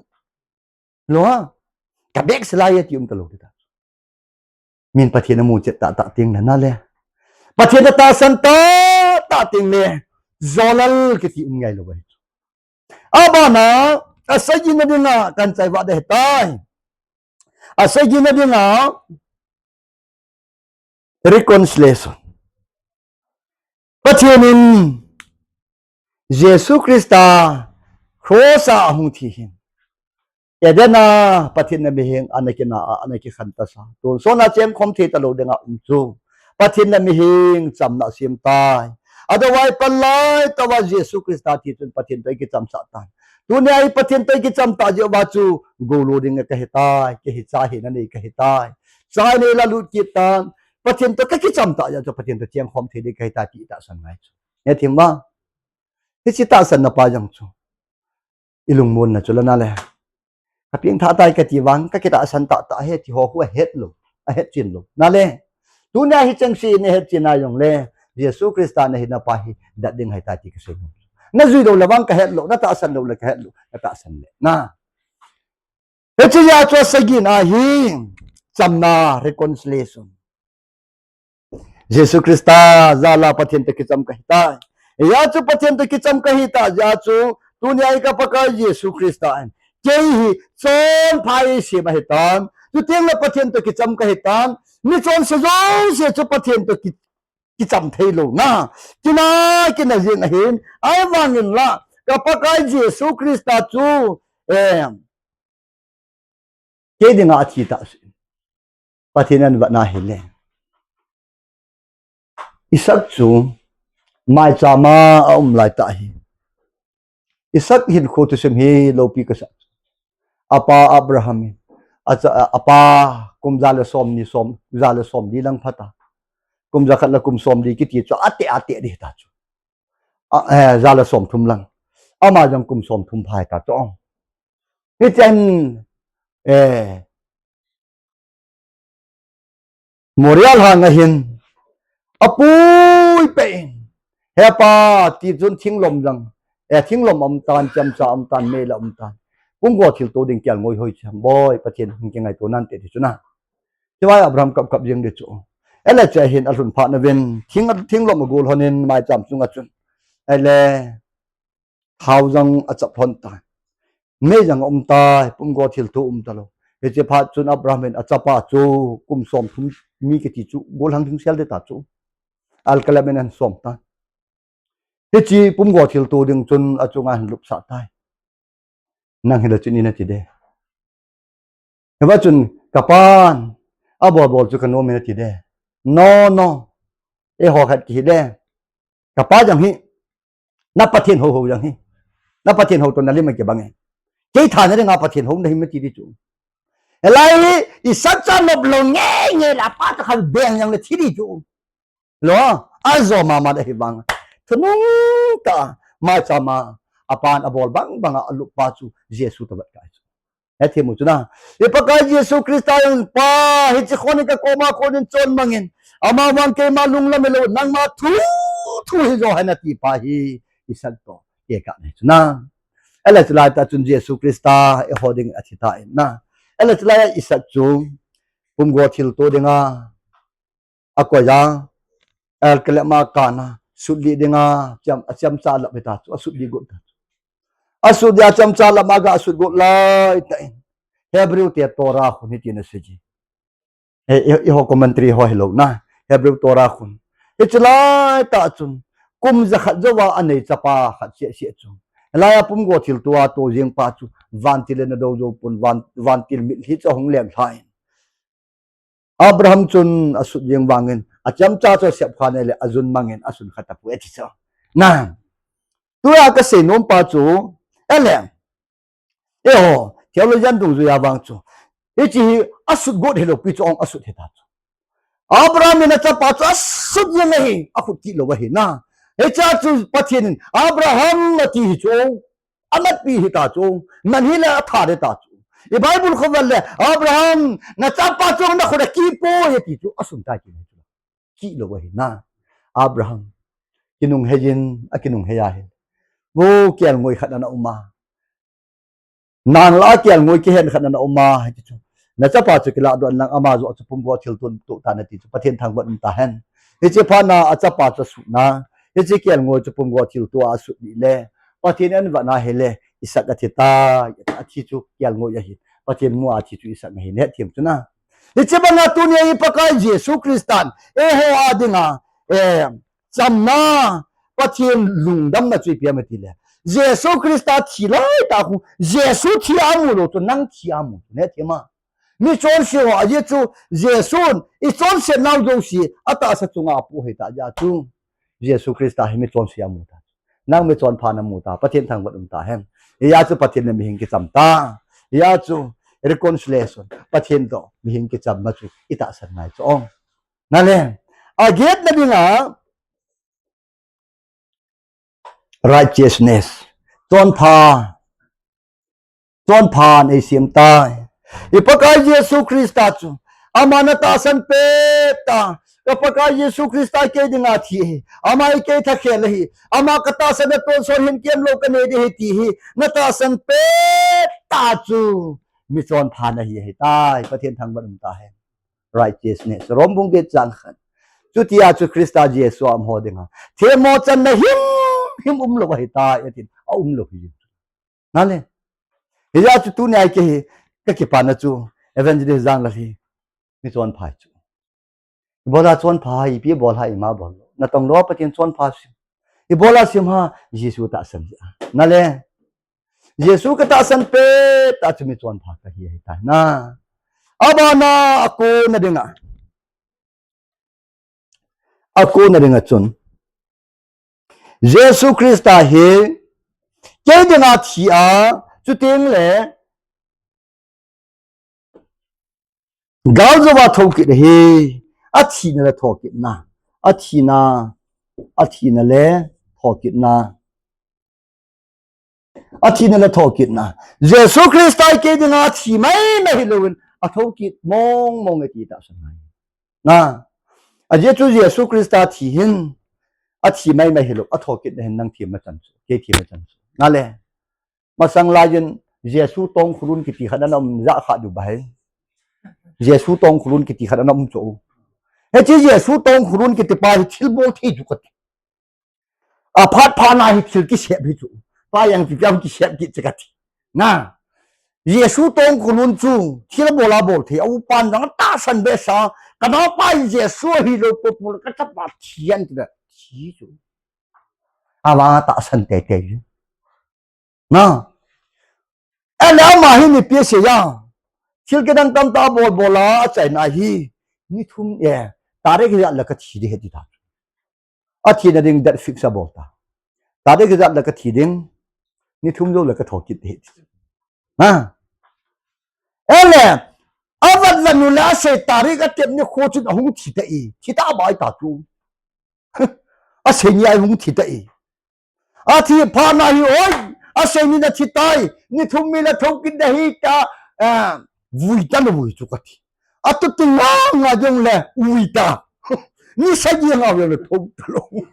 Lou a. Ka bek silai e ti um talou ding dan chu. Min Pathen amu chet tahtah teng le na le. Pathen atahsan tahtah teng le. Jolal kiti um ngai lou ahi. Abana, asagina dinga kahin chai vah ding ahitai. Asagina dinga reconciliation. Pathen in Jesu Christa cross a ahung thi hin. Eden a Pathen in mihem ana kina a, ana kikhen tasa. Tonsot a chemkhom thei talou dinga um chu. Pathen in mihem chamna asem tai. Adawai palai tava Jesu Christa thi chun Pathen toh ikichamsah tai. Tunia hi Pathen toh ikicham tah jeh uva chu golo ding kahitai, kihi cha hina nei kahitai. Cha nei la lut kit tan. Pathen toh kakicham tah jeh chu Pathen toh chengkhom thei ding kahi tai ti tahsan ngai chu. Hethem uva. Hiche tahsanna pa jong chu ilungmonna chu lana le. Kapeng tha tai kati vang, kakitahsan tah tah ahi ti ho khu ahet lou, ahetchen lou. Nale, tunia hicheng se in ahetchen a jongle, Jesu Christa nahina pa hi dat ding ahi tai ti kasei nom. Najui lou le vang kahet lou, natahsan lou le kahet lou, natahsan le. Na. Hiche jeh a chu asagina hi, chamna, reconciliation. Jesu Christa jal a Pathen toh kicham kahi tai. Hijeh a chu Pathen toh kicham kahi tah jeh a chu, tunia hi ka Pakai Jesu Christa in kei hi chonpha eisem ahitan. Chuteng le Pathen toh kicham kahitan. Michonse jouse chu Pathen toh ki, kicham thei louna, kina, kina jeng ahin. Ahivangin la, ka Pakai Jesu Christa chu, em, kei dinga athi tah chu. Pathen in avetna ahile. Isak chu maicham a aum lai tah ahi. Isak hinkho thusim hi loupi kasa. Apa Abraham in, acha, apa kum ja le somni som, ja le somli lang phat a. Kum jakhat le kum somli kiti chu ateh, ateh ding ta chu. A, eh, ja le somthum lang. Ama jong kum somthum pha ta chu. Hitian, eh, Moria lhang a hin, apui peh in, He Pa, ti chun thinglom jong, eh, thinglom aum tan, chemcha aum tan, mei la aum tan. Pumgo thilto ding kelngoi hoi chu, Boi, Pathen, hung kingaito nante ti chu na. Chuvai Abraham kap kap jeng ding chu. Ahile chua hin alhun phat na uvin, thing, thinglom agol lhon in maicham chunga chun. Ahile, thao jong achap lhon tai. Mei jong aum tai, pumgo thilto um talou. Hiche phat chun Abraham in achapa chu kum somthum mi kiti chu gollhang ding sel ding ta chu. Alkalam in ahin som tan. Hiche pumgo thilto ding chun achunga ahin lupsah tai. Nang hile chun ina ti ding. Hiva chun kapan abol bol chu kanom e nati ding. No, no. Eiho khat kihi ding. Kapa jong hi. Na Pathen hou hou jong hi. Na Pathen hou toh nalim akibang e. Kei thana dinga Pathen hou nahi nati ding chu. Hilai hi Isak cha nop lou nge nge la pa cha khat beng jong le thi ding chu. Lo, ajo mama ding ahivang. Thunung tah, maicham a, apan abol bang bang a alup pa chu Jesu toh vet kai chu. Hethem u chu na. I Pakai Jesu Christa in pa, hiche khon in kakoma khon in chon mangin. Amavang keima lunglam hilou, nangma thu, thu hijo hen ati pa hi, Isak toh, kikah nei chu na. Ahile chulai tah chun Jesu Christa, eiho ding athi tan na. Ahile chulai a Isak chu, pumgo thilto dinga, akoi a, alkalam a kana, sutli dinga, cham, achemcha lap hita chu, asutli got ta chu. Asutli achemcha lap a ga asut got lai tah in. Hebrew te Torah khun hitin asei ji. He, i, eiho commentary ho hilou na, Hebrew Torah khun. Hiche lai tah chun, kum jakhat jouva anei chapa khat seh seh chu. Hilai a pumgo thilto a to jeng pa chu, vantil in adou jou pon, van, vantil mitlhi chu ahung leng lha in. Abraham chun asut jeng vangin, achemcha chu asep kha nei le, ajun mangin, asun kha tapoi ati chu. Na. Tua kasei nom pa chu, ahile. Eiho, theologian dungjui a vang chu. Hiche hi asut got hilou pi chu ong asut hita chu. Abraham in achapa chu asut jeng ahi, akhut kih lou ahi na. Hiche chu Pathen in, Abraham ati hi chu. Amatpi hita chu, man hile atha ding ta chu. I Bible khu vet le, Abraham, nachapa chu nakhut a kih poi ati chu, asun tai ti chu. Kih lou ahi na. Abraham, kinunghei in, akinunghei ahi. Vo kelngoi khat ana um a. Nang lah a kelngoi kihen khat ana um a, hiti chu. Nachapa chu kilah doh in lang ama joh chu pumgo thilto toh tan ati chu, Pathen thangvah um tahen. Hiche phat na achapa chu asut na. Hiche kelngoi chu pumgo thilto a asut ni le. Pathen in avet na hile, Isak athi tai, athi chu kelngoi ahi. Pathen mu a athi chu Isak ahi, hethem chu na. Hiche banga tunia i Pakai Jesu Christan, eiho a dinga, eh, chamna, Pathen lungdamna chu ipi ham ati le. Jesu Christa thi lai tah khu, Jesu thi a amu lou chu nang thi a amu chu, hethem a. Michonse ho ajeh chu, Jesun, ichonse nau jouse, atahsa chunga apoh hita jeh chu. Jesu Christa hi michonse amu ta. Nang michonpha namu ta, Pathen thangvah um tahen. Hijeh chu Pathen le mihem kicham ta. Hijeh chu reconciliation, Pathen toh mihem kicham ma chu itahsan ngai chu ong. Nale, agetna dinga righteousness, chonpha, chonpha nei sem tai. I Pakai Jesu Christa chu, ama na tahsan pet ta, ka Pakai Jesu Christa kei dinga thi hi, ama i kei thakhel hi, ama ka tahsan na tonsot hin kemlou ka nei ding hi ti hi, na tahsan pet ta chu, mi chonpha na hi ahi tai, Pathen thangvah um tahen. Righteousness. Rom bung get chang khat. Chutia chu Christa Jesu a umho dinga themmo channa himhim umlou ahi tai, atin, aumlou hi. Nale. Hijeh chun tunia kei hi, ka kipana chu, Evangelist Janglal hi, mi chonpha chu. Ibola chonpha, ipi bol ham ima bol. Na tong lou Pathen chonpha sim. Ibola sim ham, Jesu tahsan jeh a. Nale. Jesu ka tahsan pet ta chu mi chonpha ka hi ahi tai. Na. Abana akona dinga. Akona dinga chun. Jesu Christa hi kei dinga thi a, chuteng le galjouva thokit ahi, athina le thokitna, athina, athina le thokitna. Athina le thokitna. Jesu Christa kei dinga thi maimai hilouvin, athokit mong mong e ti tahsan ngai. Na. Ajeh chu Jesu Christa thi hin, athi maimai hilou, athokitna hin nang thi ma chan chu, kei thi ma chan chu. Nale. Masang laiyin Jesu tongkhulun kiti khat ana um ja kha du bai. Jesu tongkhulun kiti khat ana um chu. Hiche Jesu tongkhulun kiti pa hi thilbol thei chu kati. Aphat phat na hi thil kisep hi chu. Pa yang ti piang kisep kiti kati. Na. Jesu tongkhulun chu thilbol abol thei. Aupan jong tahsan behseh a. Ka naopa hi Jesu hilou popo ka chapa thi ahi ti da. Thi chu. Ama tahsan teitei. Na. Ahile ama hi mipi asei a. Thil kidang tamtah abol bol a, achaina hi. Ni thum e. Tarik ijat le kathi ding ahi ti ta. Athina ding date fix abol ta. Tarik ijat le kathi ding. Ni thum jou le kathokit ding ahi ti. Na. Ahile. Avat vat nu le asei tarik atep nikho chun ahung thi ta e. Thi ta bai ta chu. Asei ni a hung thi ta e. Athi phat na hi oi, asei ni na thi tai, ni thum ni le thokit ding ahi ta, eh, vui ta na vui chu kati. Atu tu nga nga jong le vui ta. Ni sa ji nga jong le tho talou.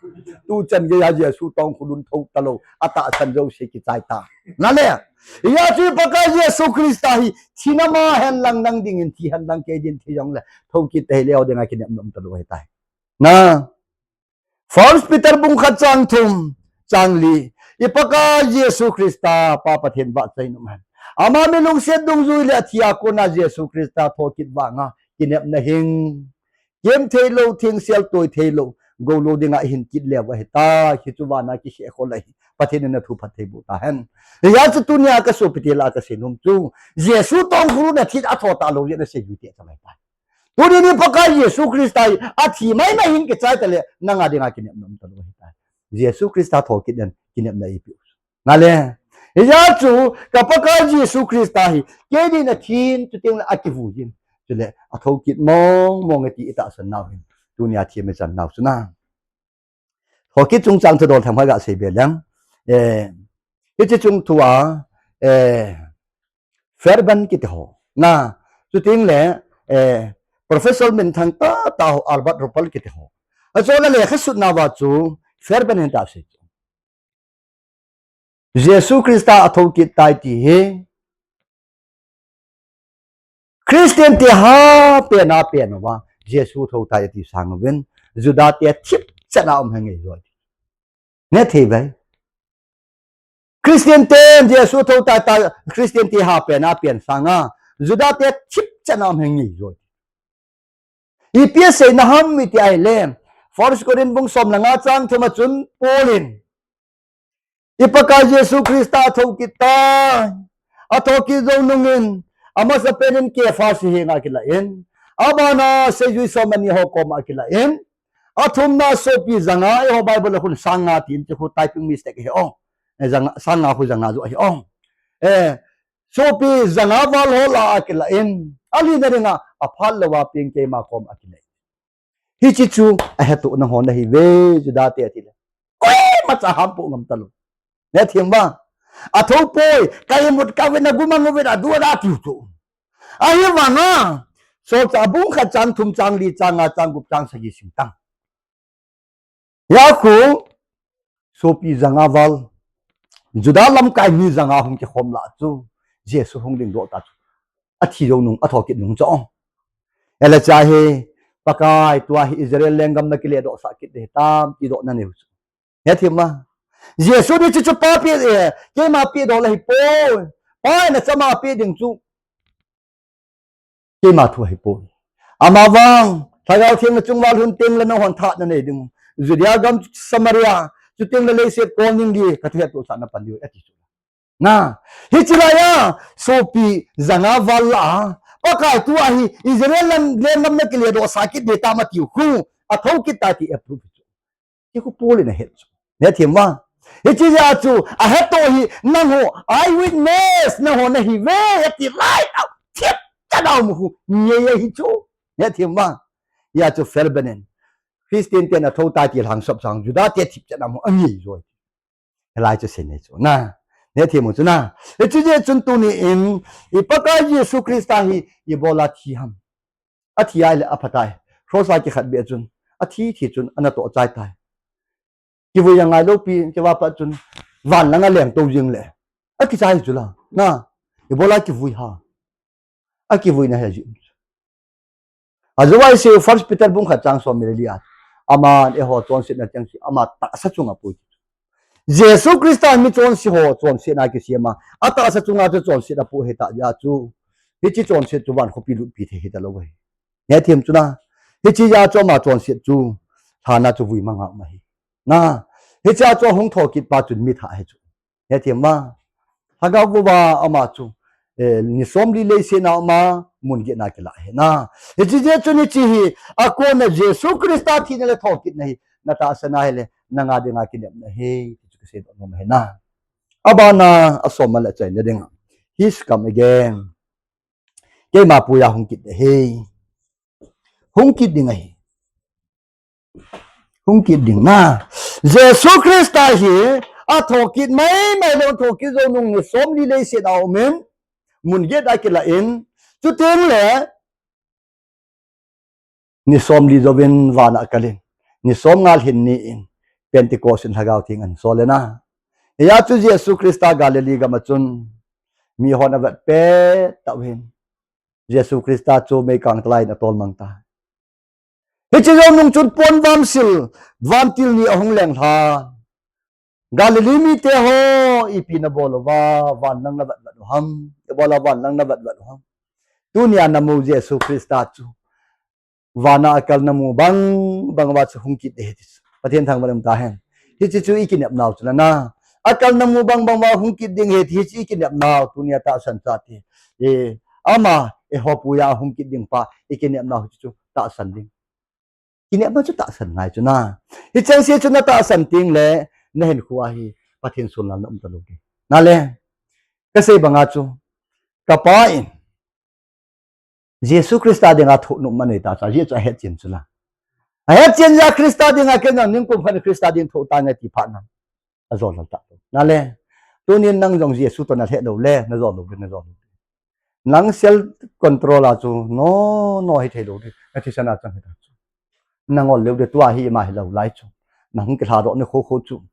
Tuchan geiya Jesu tongkhulun tho talou. Atahsan jouse kichai ta. Nale. Hijeh chun Pakai Jesu Christa hi, thina ma hen lang nang dingin thi hen lang kei din thi jong le. Thokit ta hileu dinga kinepna um talou ahi tai. Na. First Peter bung khat chang thum, chang li. I Pakai Jesu Christa, Pa Pathen vahchoi nom hen. Ama mi lungset dungjui le athi a kona Jesu Christa thokit vanga, kinepna hing. Kem theilou, thengsel toi theilou, gou lou dinga ihin kit leu ahi ta, hichu vana kikhel khol ahi. Pathen in athu phatthei boh tahen. Hijeh chun tunia ka sopite lah a kasei nom chu. Jesu tongkhulun athi a atho talou jeh in asei jui te chalai ta. Tuni ni Pakai Jesu Christa hi athi maimai hin kichai ta le, nanga dinga kinepna um talou ahi ta. Jesu Christa thokit in kinepna ipi u. Nale. Hijeh chun, ka Pakai Jesu Christa hi, kei din athin, chuteng le akivui in. Chule, athokit mong mong e ti itahsan nau hin. Tunia thim ichan nau chu na. Thokit chungchang thudol themkhat gasei be leng. Eh, hiche chung thua, eh, Fairbairn kiti ho. Na, chuteng le, eh, Professor minthang tahtah ho, Albert Ruppel kiti ho. Achona lekha sutna uva chu, Fairbairn hin asei chu. Jesu Christa athokit tai ti hi. Christian te hapen a pen uva, Jesu tho tai ati sang uvin, Juda te thipchan a um hi ngei joi. Nge thei bai. Christian te Jesu tho tai ta, Christian te hapen a pen sanga, Juda te thipchan a um hi ngei joi. Ipi asei na ham iti ahile, First Corinth bung som le nga chang thum a chun Paul in, I Pakai Jesu Christa athokit tai. Athokit jou nungin, amasapen in Kephas henga akilah in. Abana seijui som le ni ho koma akilah in. Athumna sopi janga, eiho Bible a khun sang nga tin, chu khu typing mistake ahi o. Eh, janga, sang nga khu janga jou ahi o. Eh, sopi janga val ho lah a akilah in. Alina dinga, aphat louva peng keima koma akilah in. Hiche chu ahetoh nangho nahiuve, Juda te ati le. Koima cha hampoh ngam talou. Nahethem uva. Athoh poi, ka imut ka vet na gumang vet a du da tiu tu. Ahivanga, Solchah bung khat chang thum chang li chang nga chang gup chang sagi sim tang. Hia khu, sopi janga val, Juda lamkai mi janga hung kikhom lah chu, Jesu hung ding doh ta chu. Athi jou nung, athokit nung chu. Ele cha hi, Pakai tua hi Israel lenggam na kile doh sah kit ding tam, ti doh na neu chu. Nahethem uva. Jesu ni chu chu pa pe, eh, keima pe doh la hi poi. Pa na chama pe ding chu. Keima thu ahipoi. Amavang, Lhagao Theng na chunga lhun teng le nahon tha nanei ding. Judea gam Samaria, chuteng le leiset kon ning di, ka thuhettohsah na pan diu, ati chu. Na, hiche laiya, sopi janga val lah a, Pakai tua hi, Israel lenggam na kile doh sah kit ding tam atiu khu, athokit tai ti approve chu. Hiche khu Paul in ahet chu. Nahethem uva. Hiche jeh a chu, ahetoh hi, nangho, eyewitness, nangho nahiuve, ati lai, a, thip chan a um khu, ngei ahi chu. Nahethem uva. Hia chu Felbenin. Christian ten athoh tai ti lhang sop sang, Juda te thip chan a um, angei joi. Hilai chu sei nei chu. Na. Nahethem u chu na. Hiche jeh chun tuni in, i Pakai Jesu Christa hi, ibola thi ham. Athi ahile aphatai. Cross a kikhat beh chun. Athi thi chun, ana toh chai tai. Kivui a ngailou pi, kivui a pat chun. Van langa leng tou jing le. Akichai chu la. Na. Ibola kivui ha. Akivui na he ji. Ajou a i sei First Peter bung khat chang som le li a. Aman eiho chonsetna chang chu. Ama tahsa chunga pui. Jesu Christa mi chonse ho, chonsetna kisem a. Atahsa chunga chu chonsetna pu hita jeh a chu. Hiche chonset chu van khopi lutpi thei hita lou ahi. Nahethem chu na. Hiche jeh a chu ama chonset chu. Lhana chu vui manga um ahi. Na. Hiche a chu hung thokit pa chun mi tha ahi chu. Nahethem uva. Lhagao vuva ama chu. Eh, ni somli leiset a ama mun get na kila ahi na. Hiche jeh chun hiche hi. Akona Jesu Christa thina le thokitna hi. Na tahsan ahile. Nanga dinga kinepna ahi. Chu kasei doh nom ahi na. Abana asom le achaina dinga. He's come again. Keima puiya hung kit ahi. Hung kit ding ahi. Hung kit ding na. Jesu Christa hi athokit maimai lou, athokit jou nung ni somli leiset a um in. Mun get a kila in. Chuteng le. Ni somli jouvin vana akal in. Ni somnga lhin ni in. Pentecost in Lhagao Theng ahin sol in a. Hia chu Jesu Christa Galilee gam a chun. Mihon avet pet tah uvin. Jesu Christa chu meikang talai in atol mang tai. Hiche jou nung chun pon vamsil, vantil ni ahung leng lhan. Galilee mite ho, ipi nabol uva, van lang navet vet u ham, ibola van lang navet vet u ham. Tunia namu Jesu Christa chu. Vana akal namu bang, bang uva chu hung kit ding ahi ti chu. Pathen thangvah in um tahen. Hiche chu ikinep nau chu la na. Akal namu bang, bang uva hung kit ding ahi ti, hiche ikinep nau, tunia tahsan chate. E, ama, eiho puiya hung kit ding pa, ikinep nau hiche chu tahsan ding. Kinepna chu tahsan ngai chu na. Hicheng se chu na tahsan teng le, na hinkho a hi, Pathen sunlal na um talou ding. Na le, kasei banga chu, kapa in, Jesu Christa dinga thoh nom anei ta chu, ajeh chu ahetchen chu la. Ahetchen jeh a Christa dinga kei nang ningkum khat Christa ding thoh tange ti phat na. Ajol lal ta. Na le, tunin nang jong Jesu toh nalheh lou le, najol lou ding, najol lou ding. Nang self control a chu, no, no, hithei lou ding. Nathisan a chang hita chu. Nangol leu ding tua hi ima hilou lai chu. Nahung kilhadoh ni khu khu chu.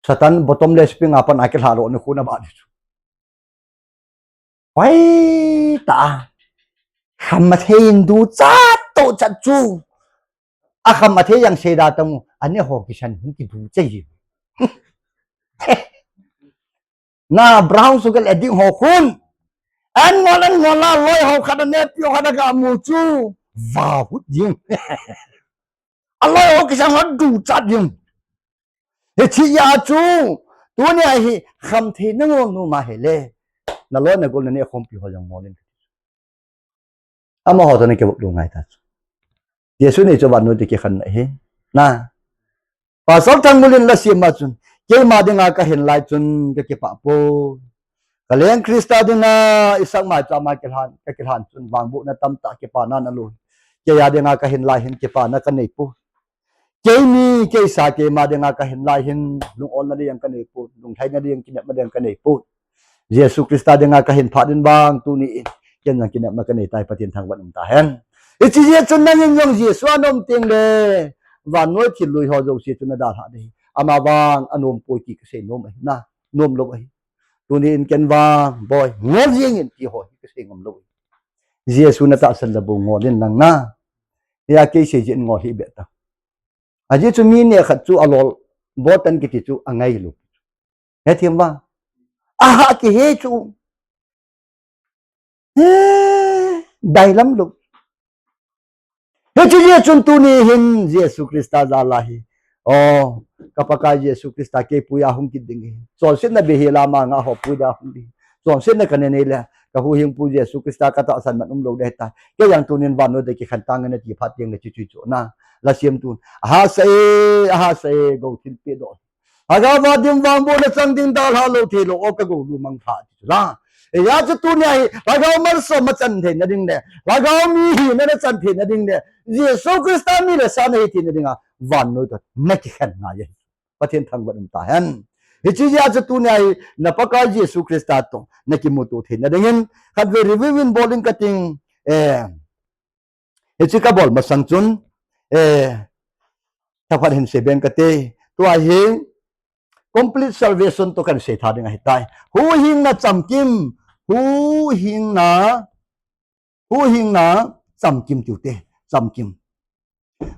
Satan bottomless pit a pat a kilhadoh ni khu nabah ding chu. Hoitah a. Kham athei in duchat tohchat chu. Akham athei jeng seida tamu. Aneh ho kisan hung kiduchai ji. Na brown sugar addict ho khun. An ngol, an ngol a loi ho khat a nepi ho khat a ga mu chu. Vahut jing. Aloi ho kisan ho duchat jing. Hiche jeh a chu, tunia hi khamthei nangol nom ahile, naloi nagol naneh khompi ho jong ngol in. Amaho toh nakivop lou ngai ta chu. Jesu ni chu vannoi toh kikhen na ahi. Na. Pastor Thangbul in la siam a chun, keima dinga kahin lai chun kakipah poi. Kaleng Christa dinga, Isaac Maicham a kilhan, kakilhan chun, vangbohna tamtah kipana nalou. Kei a dinga kahin lai hin kipana kanei poi. Keimi, keisa, keima dinga kahin lai hin lungolna ding kanei poi, lunglhaina ding, kinepna ding kanei poi. Jesu Christa dinga kahin phat in vang tuni in ken jong kinepna kanei tai, Pathen thangvah in umta hen. Hiche jeh chun nangin jong Jesu a naum teng le vannoi thil lui ho jouse chu nadalhah ding ahi. Ama vang anom poi ti kasei nom ahi na, nom lou ahi. Tuni in ken vang, boi, ngol jeng in ti ho hi kasei ngam lou ahi. Jesu natahsan le bou ngol in lang na. Hia kei sei jeh in ngol hih beh ta. Ajeh chu mi neh khat chu alol, botan kiti chu angai lou. Hethem uva. Aha kihe chu. He, dailam lou. Hiche jeh chun tuni hin Jesu Christa jal a hi. O, ka Pakai Jesu Christa kei puia hung kit ding ahi. Chonsetna beihel a ama ngah ho puia hung ding. Chonsetna kanei nei le, ka huhhingpu Jesu Christa katahsan man umlou ding ahitai. Kei jong tunin vannoi a kikhen tange nati phat teng le chuchu chu na. Lasiam tun. Ahahsa e, ahahsa e, gou thilpeh doh. Lhagao va dim vangbohna chang ding dalha lou theilou, o ka gou lumang pha ti chu la. Hijeh chun tunia hi, lhagao malsom a chan theina ding le, lhagao mi hina nachan theina ding le, Jesu Christa mi le sa nahi theina dinga, vannoi toh nakikhen ngai ahi. Pathen thangvah in umta hen. Hiche jeh chun tunia hi, na Pakai Jesu Christa toh nakimuto theina dingin, khatvei review in bol inge kating, eh, Hiche kabol masang chun, eh, thakhat hin seibe inge kate. Tua hi complete salvation toh kahin seitha ding ahitai. Huhhingna chamkim, huhhingna, huhhingna chamkim tiu te, chamkim.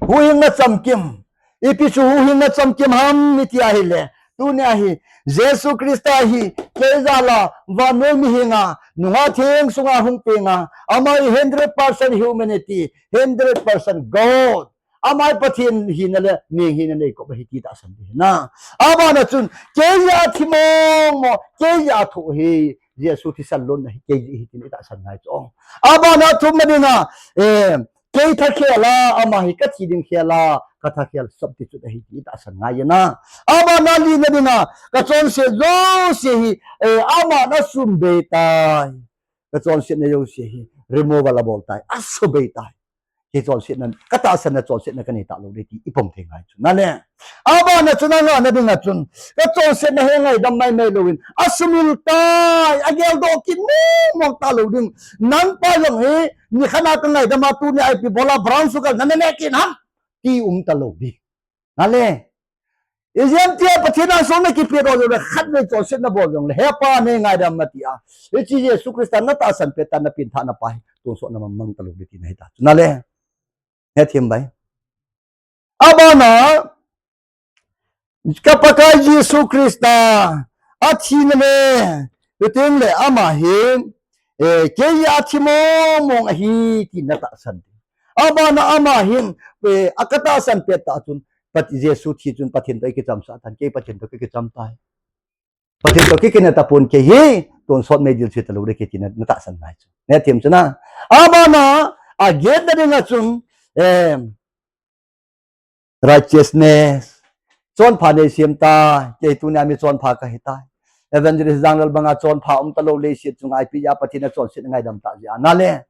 Huhhingna chamkim. Ipi chu huhhingna chamkim ham iti ahile, tunia hi Jesu Christa hi kei jal a vannoi mihinga, nungah theng sunga hung penga, ama hi hundred percent humanity, hundred percent God. Ama hi Pathen hina le mi hina neikop ahi ti tahsan ding ahi na. Abana chun, kei jeh a thi mong mong, kei jeh a thoh hi, Jesu thisan lonna hi kei jeh ahi ti tahsan ngai chu. Abana thumna dinga, eh, kei tha khel a, ama hi kathi ding khel a, katha khel substitute ahi ti tahsan ngai na. Abana lina dinga, kachonset jouse hi, eh, aman asubei tai. Kachonsetna jouse hi, removal abol tai, asubei tai. Hiche chonsetna, katahsan na chonsetna kanei talou ding ti ipom thei ngai chu. Nale. Abana chun angana dinga chun, kachonsetna hi ngaidam maimai louvin, asumil tai, ageldoh kit mong mong talou ding. Nangpa jong hi, nikhat a kangaidam a tunia ipi bol a brown sugar naneh kit ham ti um talou ding. Nale. Ijeh inem tia Pathen a song nakipeh doh jongle, khatvei chonsetna bol jongle, he Pa nei ngaidam ati a. Hiche Jesu Christa natahsan pet a, napengthahna pa hi, tonsot na mang mang talou ding ti nahi ta chu. Nale. Hethem bai. Abana, ka Pakai Jesu Christa, athina le, chuteng le ama hi, eh, kei a thi mong mong ahi ti natahsan. Abana ama hin, eh, akatahsan pet a chun, Pat-, Jesu thi chun Pathen toh ikichamsah tan, kei Pathen toh kikicham tai. Pathen toh kikina tapon kei hi, tonsot meidil se talou ding kiti na, natahsan ngai chu. Hethem chu na. Abana, agetna dinga chun, eh, righteousness. Chonpha nei sem tai, kei tunia mi chonpha kahi tai. Evangelist Janglal banga chonpha um talou leiset chunga ipi jeh a Pathen in chonset ngaidam tah jeh a. Nale.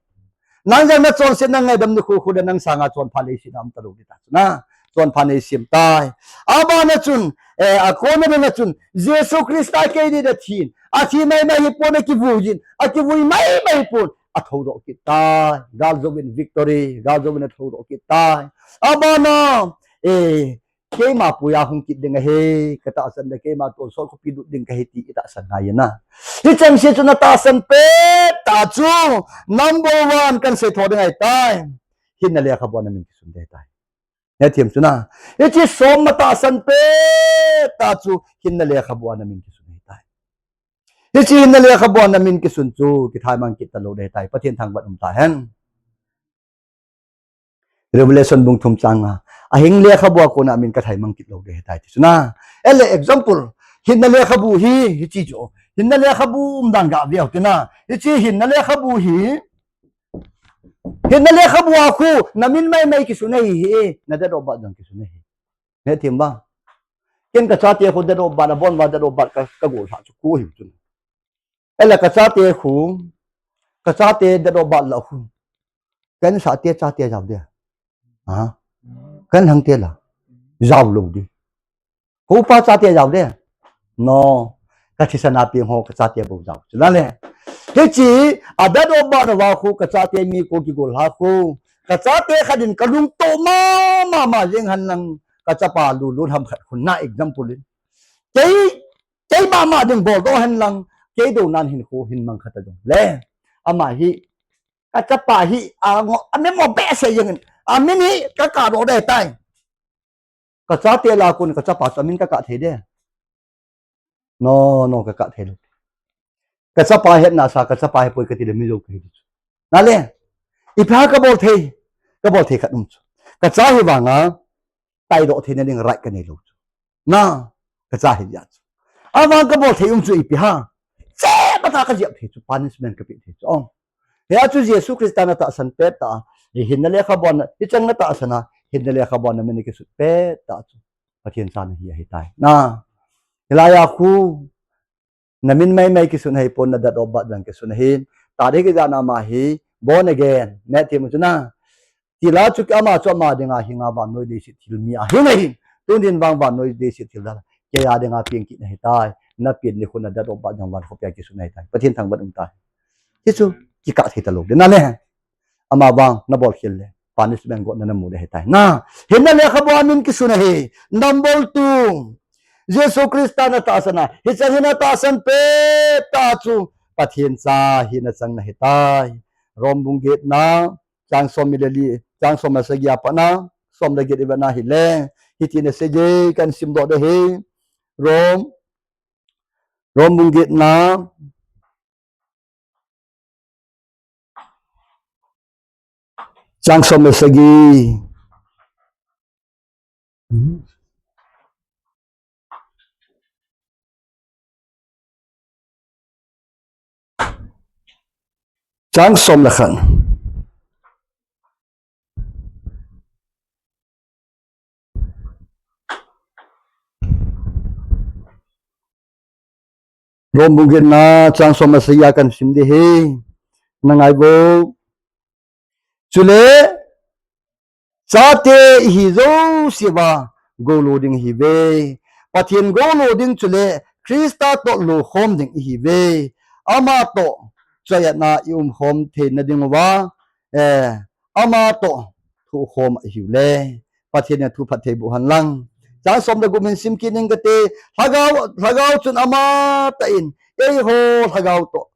Nang jong nachonsetna ngaidam nikho kho le nang sanga chonpha leiset a um talou ding ta chu na. Chonpha nei sem tai. Abana chun, eh, akona dinga chun, Jesu Christa kei dinga athin. Athi maimai hipon, akivui jin. Akivui maimai hipon. Athoudoh kit tai. Gal jouvin victory. Gal jouvin athoudoh kit tai. Abana, eh, keima puia hung kit ding ahi, katahsan le keima tonsot khopi lut ding kahi ti itahsan ngai na. Hichengse chu natahsan pet a chu number one kahin sei tho ding ahitai. Hinna lekhabua namin kisun ding ahitai. Hethem chu na. Hiche som natahsan pet a chu hinna lekhabua namin kisun ding ahitai. Hiche hinna lekhabua namin kisun chu kithaimang kit talou ding ahitai. Pathen thangvah in umta hen. Revelation bung thum chang nga. Ahin lekhabua kona min kathaimang kit lou ding ahitai ti chu na. Ele example, hinna lekhabu hi, hiche chu. Hinna lekhabu umdan gave u te na. Hiche hinna lekhabu hi. Hinna lekhabu a khu, namin maimai kisun ahi hi, na date of birth jong kisun ahi. Hethem ba. Ken kachate khu date of birth, abon uva date of birth ka, kagol lha chu khu hi chu. Ele kachate khu, kachate date of birth la khu. Ka insah te chate jao de. Ha? Ka inlhang te la. Jao lou di. Ka upa chate jao de. No. Ka thisan a peng ho ka chate bou jao. Chu na le. Hiche, a dad o ba na va khu ka chate mi ko kigol ha khu. Ka chate khat in ka lungto mama ma jeng hen lang ka chapa lulun ham khat khu na example in. Kei, kei mama ding bol doh hen lang, kei dou nan hin khu hin mang khat a jong le. Ama hi, ka chapa hi, a ngo, a mi mo behseh jeng in. A min hi, ka kah doh de tai. Ka chate la kon ka chapa chu a min ka kah thei de. No, no, ka kah thei lou. Ka chapa hetna sa, ka chapa hepoi ka ti le mi jou ka hi chu. Na le, ipi ham ka bol thei, ka bol thei khat um chu. Ka cha hi vang a, taidoh theina ding right ka nei lou chu. Na, ka cha hi jeh chu. Avang ka bol thei um chu ipi ham. Che, bata ka jep thei chu, punishment ka pe thei chu. Ong. Hia chu Jesu Christa na tahsan pet ta, i hinna lekhabu a, i chang na tahsan a, hinna lekhabu a na min kisut pet ta chu. Pathen cha na hi ahi tai. Na, hilai a khu, na min maimai kisun ahi pon na date of birth jong kisun ahi. Tarik ijat na ama hi, born again, Matthew mu chu na. Ti la chu ama chu ama dinga hinga vannoi leiset thil mi ahi na hin. Tun din vang vannoi leiset thil dal. Kei a dinga peng kit na hi tai. Na peng ni khu na date of birth jong van khopia kisun ahi tai. Pathen thangvah um tai. Hichu, kikah thei ta lou. Ding na le. Ama vang, na bol khel le. Punishment got na na mu le hi tai. Na, hinna lekhabu a min kisun ahi. Number two. Jesu Christa na tahsan a. Hiche hin a tahsan pet ta chu. Pathen cha hi na chang na hi tai. Rom bung get na. Chang som le li. Chang som le sagi a pat na. Som le get i vet na hi le. Hiti na sagi kan sim doh de hi. Rom. Rom bung get na. Chang som le sagi. Chang som le khat. Rom bung get na chang som le sagi a kan sim de hi. Na ngai vo. Chule, chate ihi jouse uva, goulo ding ihi uve. Pathen goulo ding chule, Christa toh lo khom ding ihi uve. Ama toh, chayatna i um khom theina ding uva, eh, ama toh, thu khom ihi u le. Pathen in thu phatthei boh hen lang. Chang som le gup hin sim kit ning kate, lhagao, lhagao chun ama tah in, eiho lhagao toh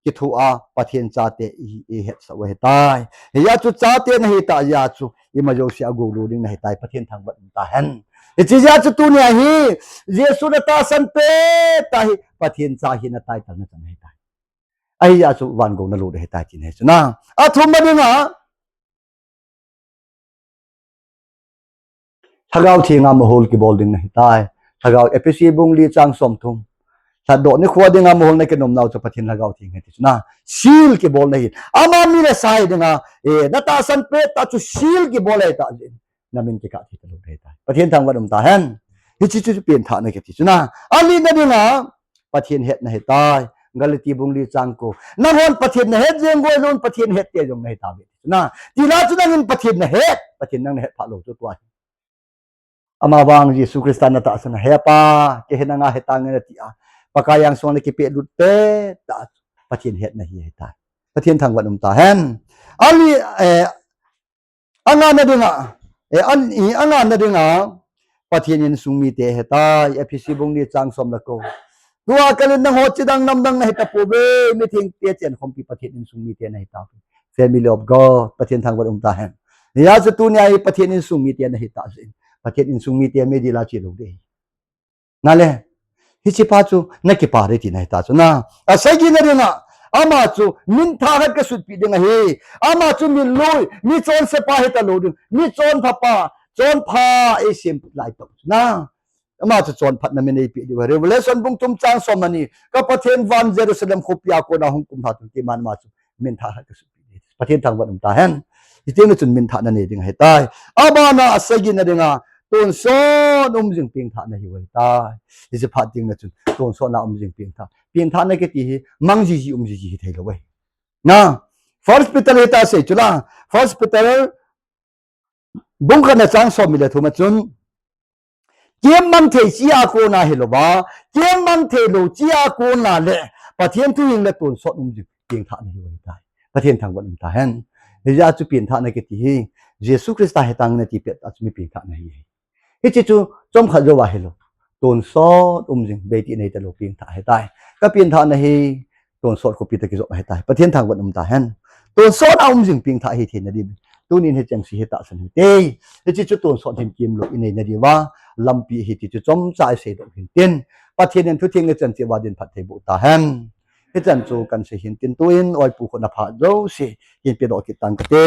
kithoa Pathen chate i, i hetsah u ahi tai. Hijeh chun chate na hi tah jeh chun, ima jouse a goulo ding na hi tai, Pathen thangvah um ta hen. Hiche jeh chun tunia hi, Jesu na tahsan pet ta hi, Pathen cha hi na title na chan ahi tai. Ahijeh chun van gou na lo ding ahi tai ti na hi chu na. Athum a dinga, Lhagao Thenga mohor kibol ding na hi tai. Lhagao Ephesi bung li chang som thum. Lhatdoh nikho dinga mohor na kinom nau chu Pathen Lhagao Theng ahi ti chu na. Seal kibol na hi. Ama mi le sa hi dinga, eh, na tahsan pet ta chu seal kibol ahi ta jeh in. Na min kikah thei ta lo ahi tai. Pathen thangvah um ta hen. Hiche chu pengthahna kiti chu na. Ali na dinga, Pathen hetna ahi tai. Galati bung li chang ko. Nanghon Pathen na het jeng goi lou, Pathen het te jong na hi tauve. Na, ti la chu nangin Pathen na het, Pathen nang na het pha lou chu tua hi. Ama vang Jesu Christa na tahsan a, He Pa, kei hi nanga he tange na ti a. Pakai angsunga na kipelut pet ta, Pathen hetna hi ahi tai. Pathen thangvah um ta hen. Ali, eh, Anga na dinga, eh, an, i, anga na dinga, Pathen insung mite ahi tai, Ephesi bung li chang som le ko. Tua kalin nangho chidang namdang na hi tapouve, mithengte chenkhompi Pathen insung mite na hi tauve. Family of God, Pathen thangvah um ta hen. Hijeh chun tunia hi Pathen insung mite na hi tauve. Pathen insung mite mi dila chi lou de. Na le, hiche pa chu, na kipa de ti na hi ta chu na. Asagi na dinga, ama chu, min thah khat ka sutpi ding ahi. Ama chu min lui, mi chonse pa hi ta lou ding. Mi chonpha pa, chonpha eisem lai tau chu na. Ama chu chonphatna min eipe diu ahi. Revelation bung thum chang som le ni. Ka Pathen van Jerusalem khopia kona hung kum lha tun keiman ama chu. Min thah khat ka sutpi ding. Pathen thangvah um ta hen. Hiti na chun min thah na nei ding ahi tai. Abana asagi na dinga, tonsot um jing pengthahna hi ahi tai. Hiche phat ding na chun, tonsot na um jing pengthah. Pengthahna kiti hi, mang jiji um jiji hi thei lou ahi. Na, First Peter hi ta sei chu la, First Peter bung khatna chang somni le thum a chun, kemmang thei chi a kona hilouva, kemmang thei lou chi a kona le Pathen thuhing le tonsot um jing pengthahna hiu ahitai. Pathen thangvah in um tahen. Hijeh a chu pengthahna kiti hi Jesu Christa hetang nati pet a chu mi pengthahna ahi. Hiche chu chomkhat jouva hilou, tonsot um jing, beiti nei talou pengthah ahitai. Ka pengthahna hi tonsot khopi toh kijot ahitai. Pathen thangvah in um tahen. Tonsot a um jing pengthah hitheina diu tunin hicheng se hi tahsan hite. Hiche chu tonsot hinkemlou inei nadiuva lampi ahi ti chu chomcha iseidoh hintin, Pathen in thutheng lechan cheh uva din phatthei boh tahen. Hichan chu kahin sei hintin, tuin oipu khut na phat jouse hin pedoh kit tang kate.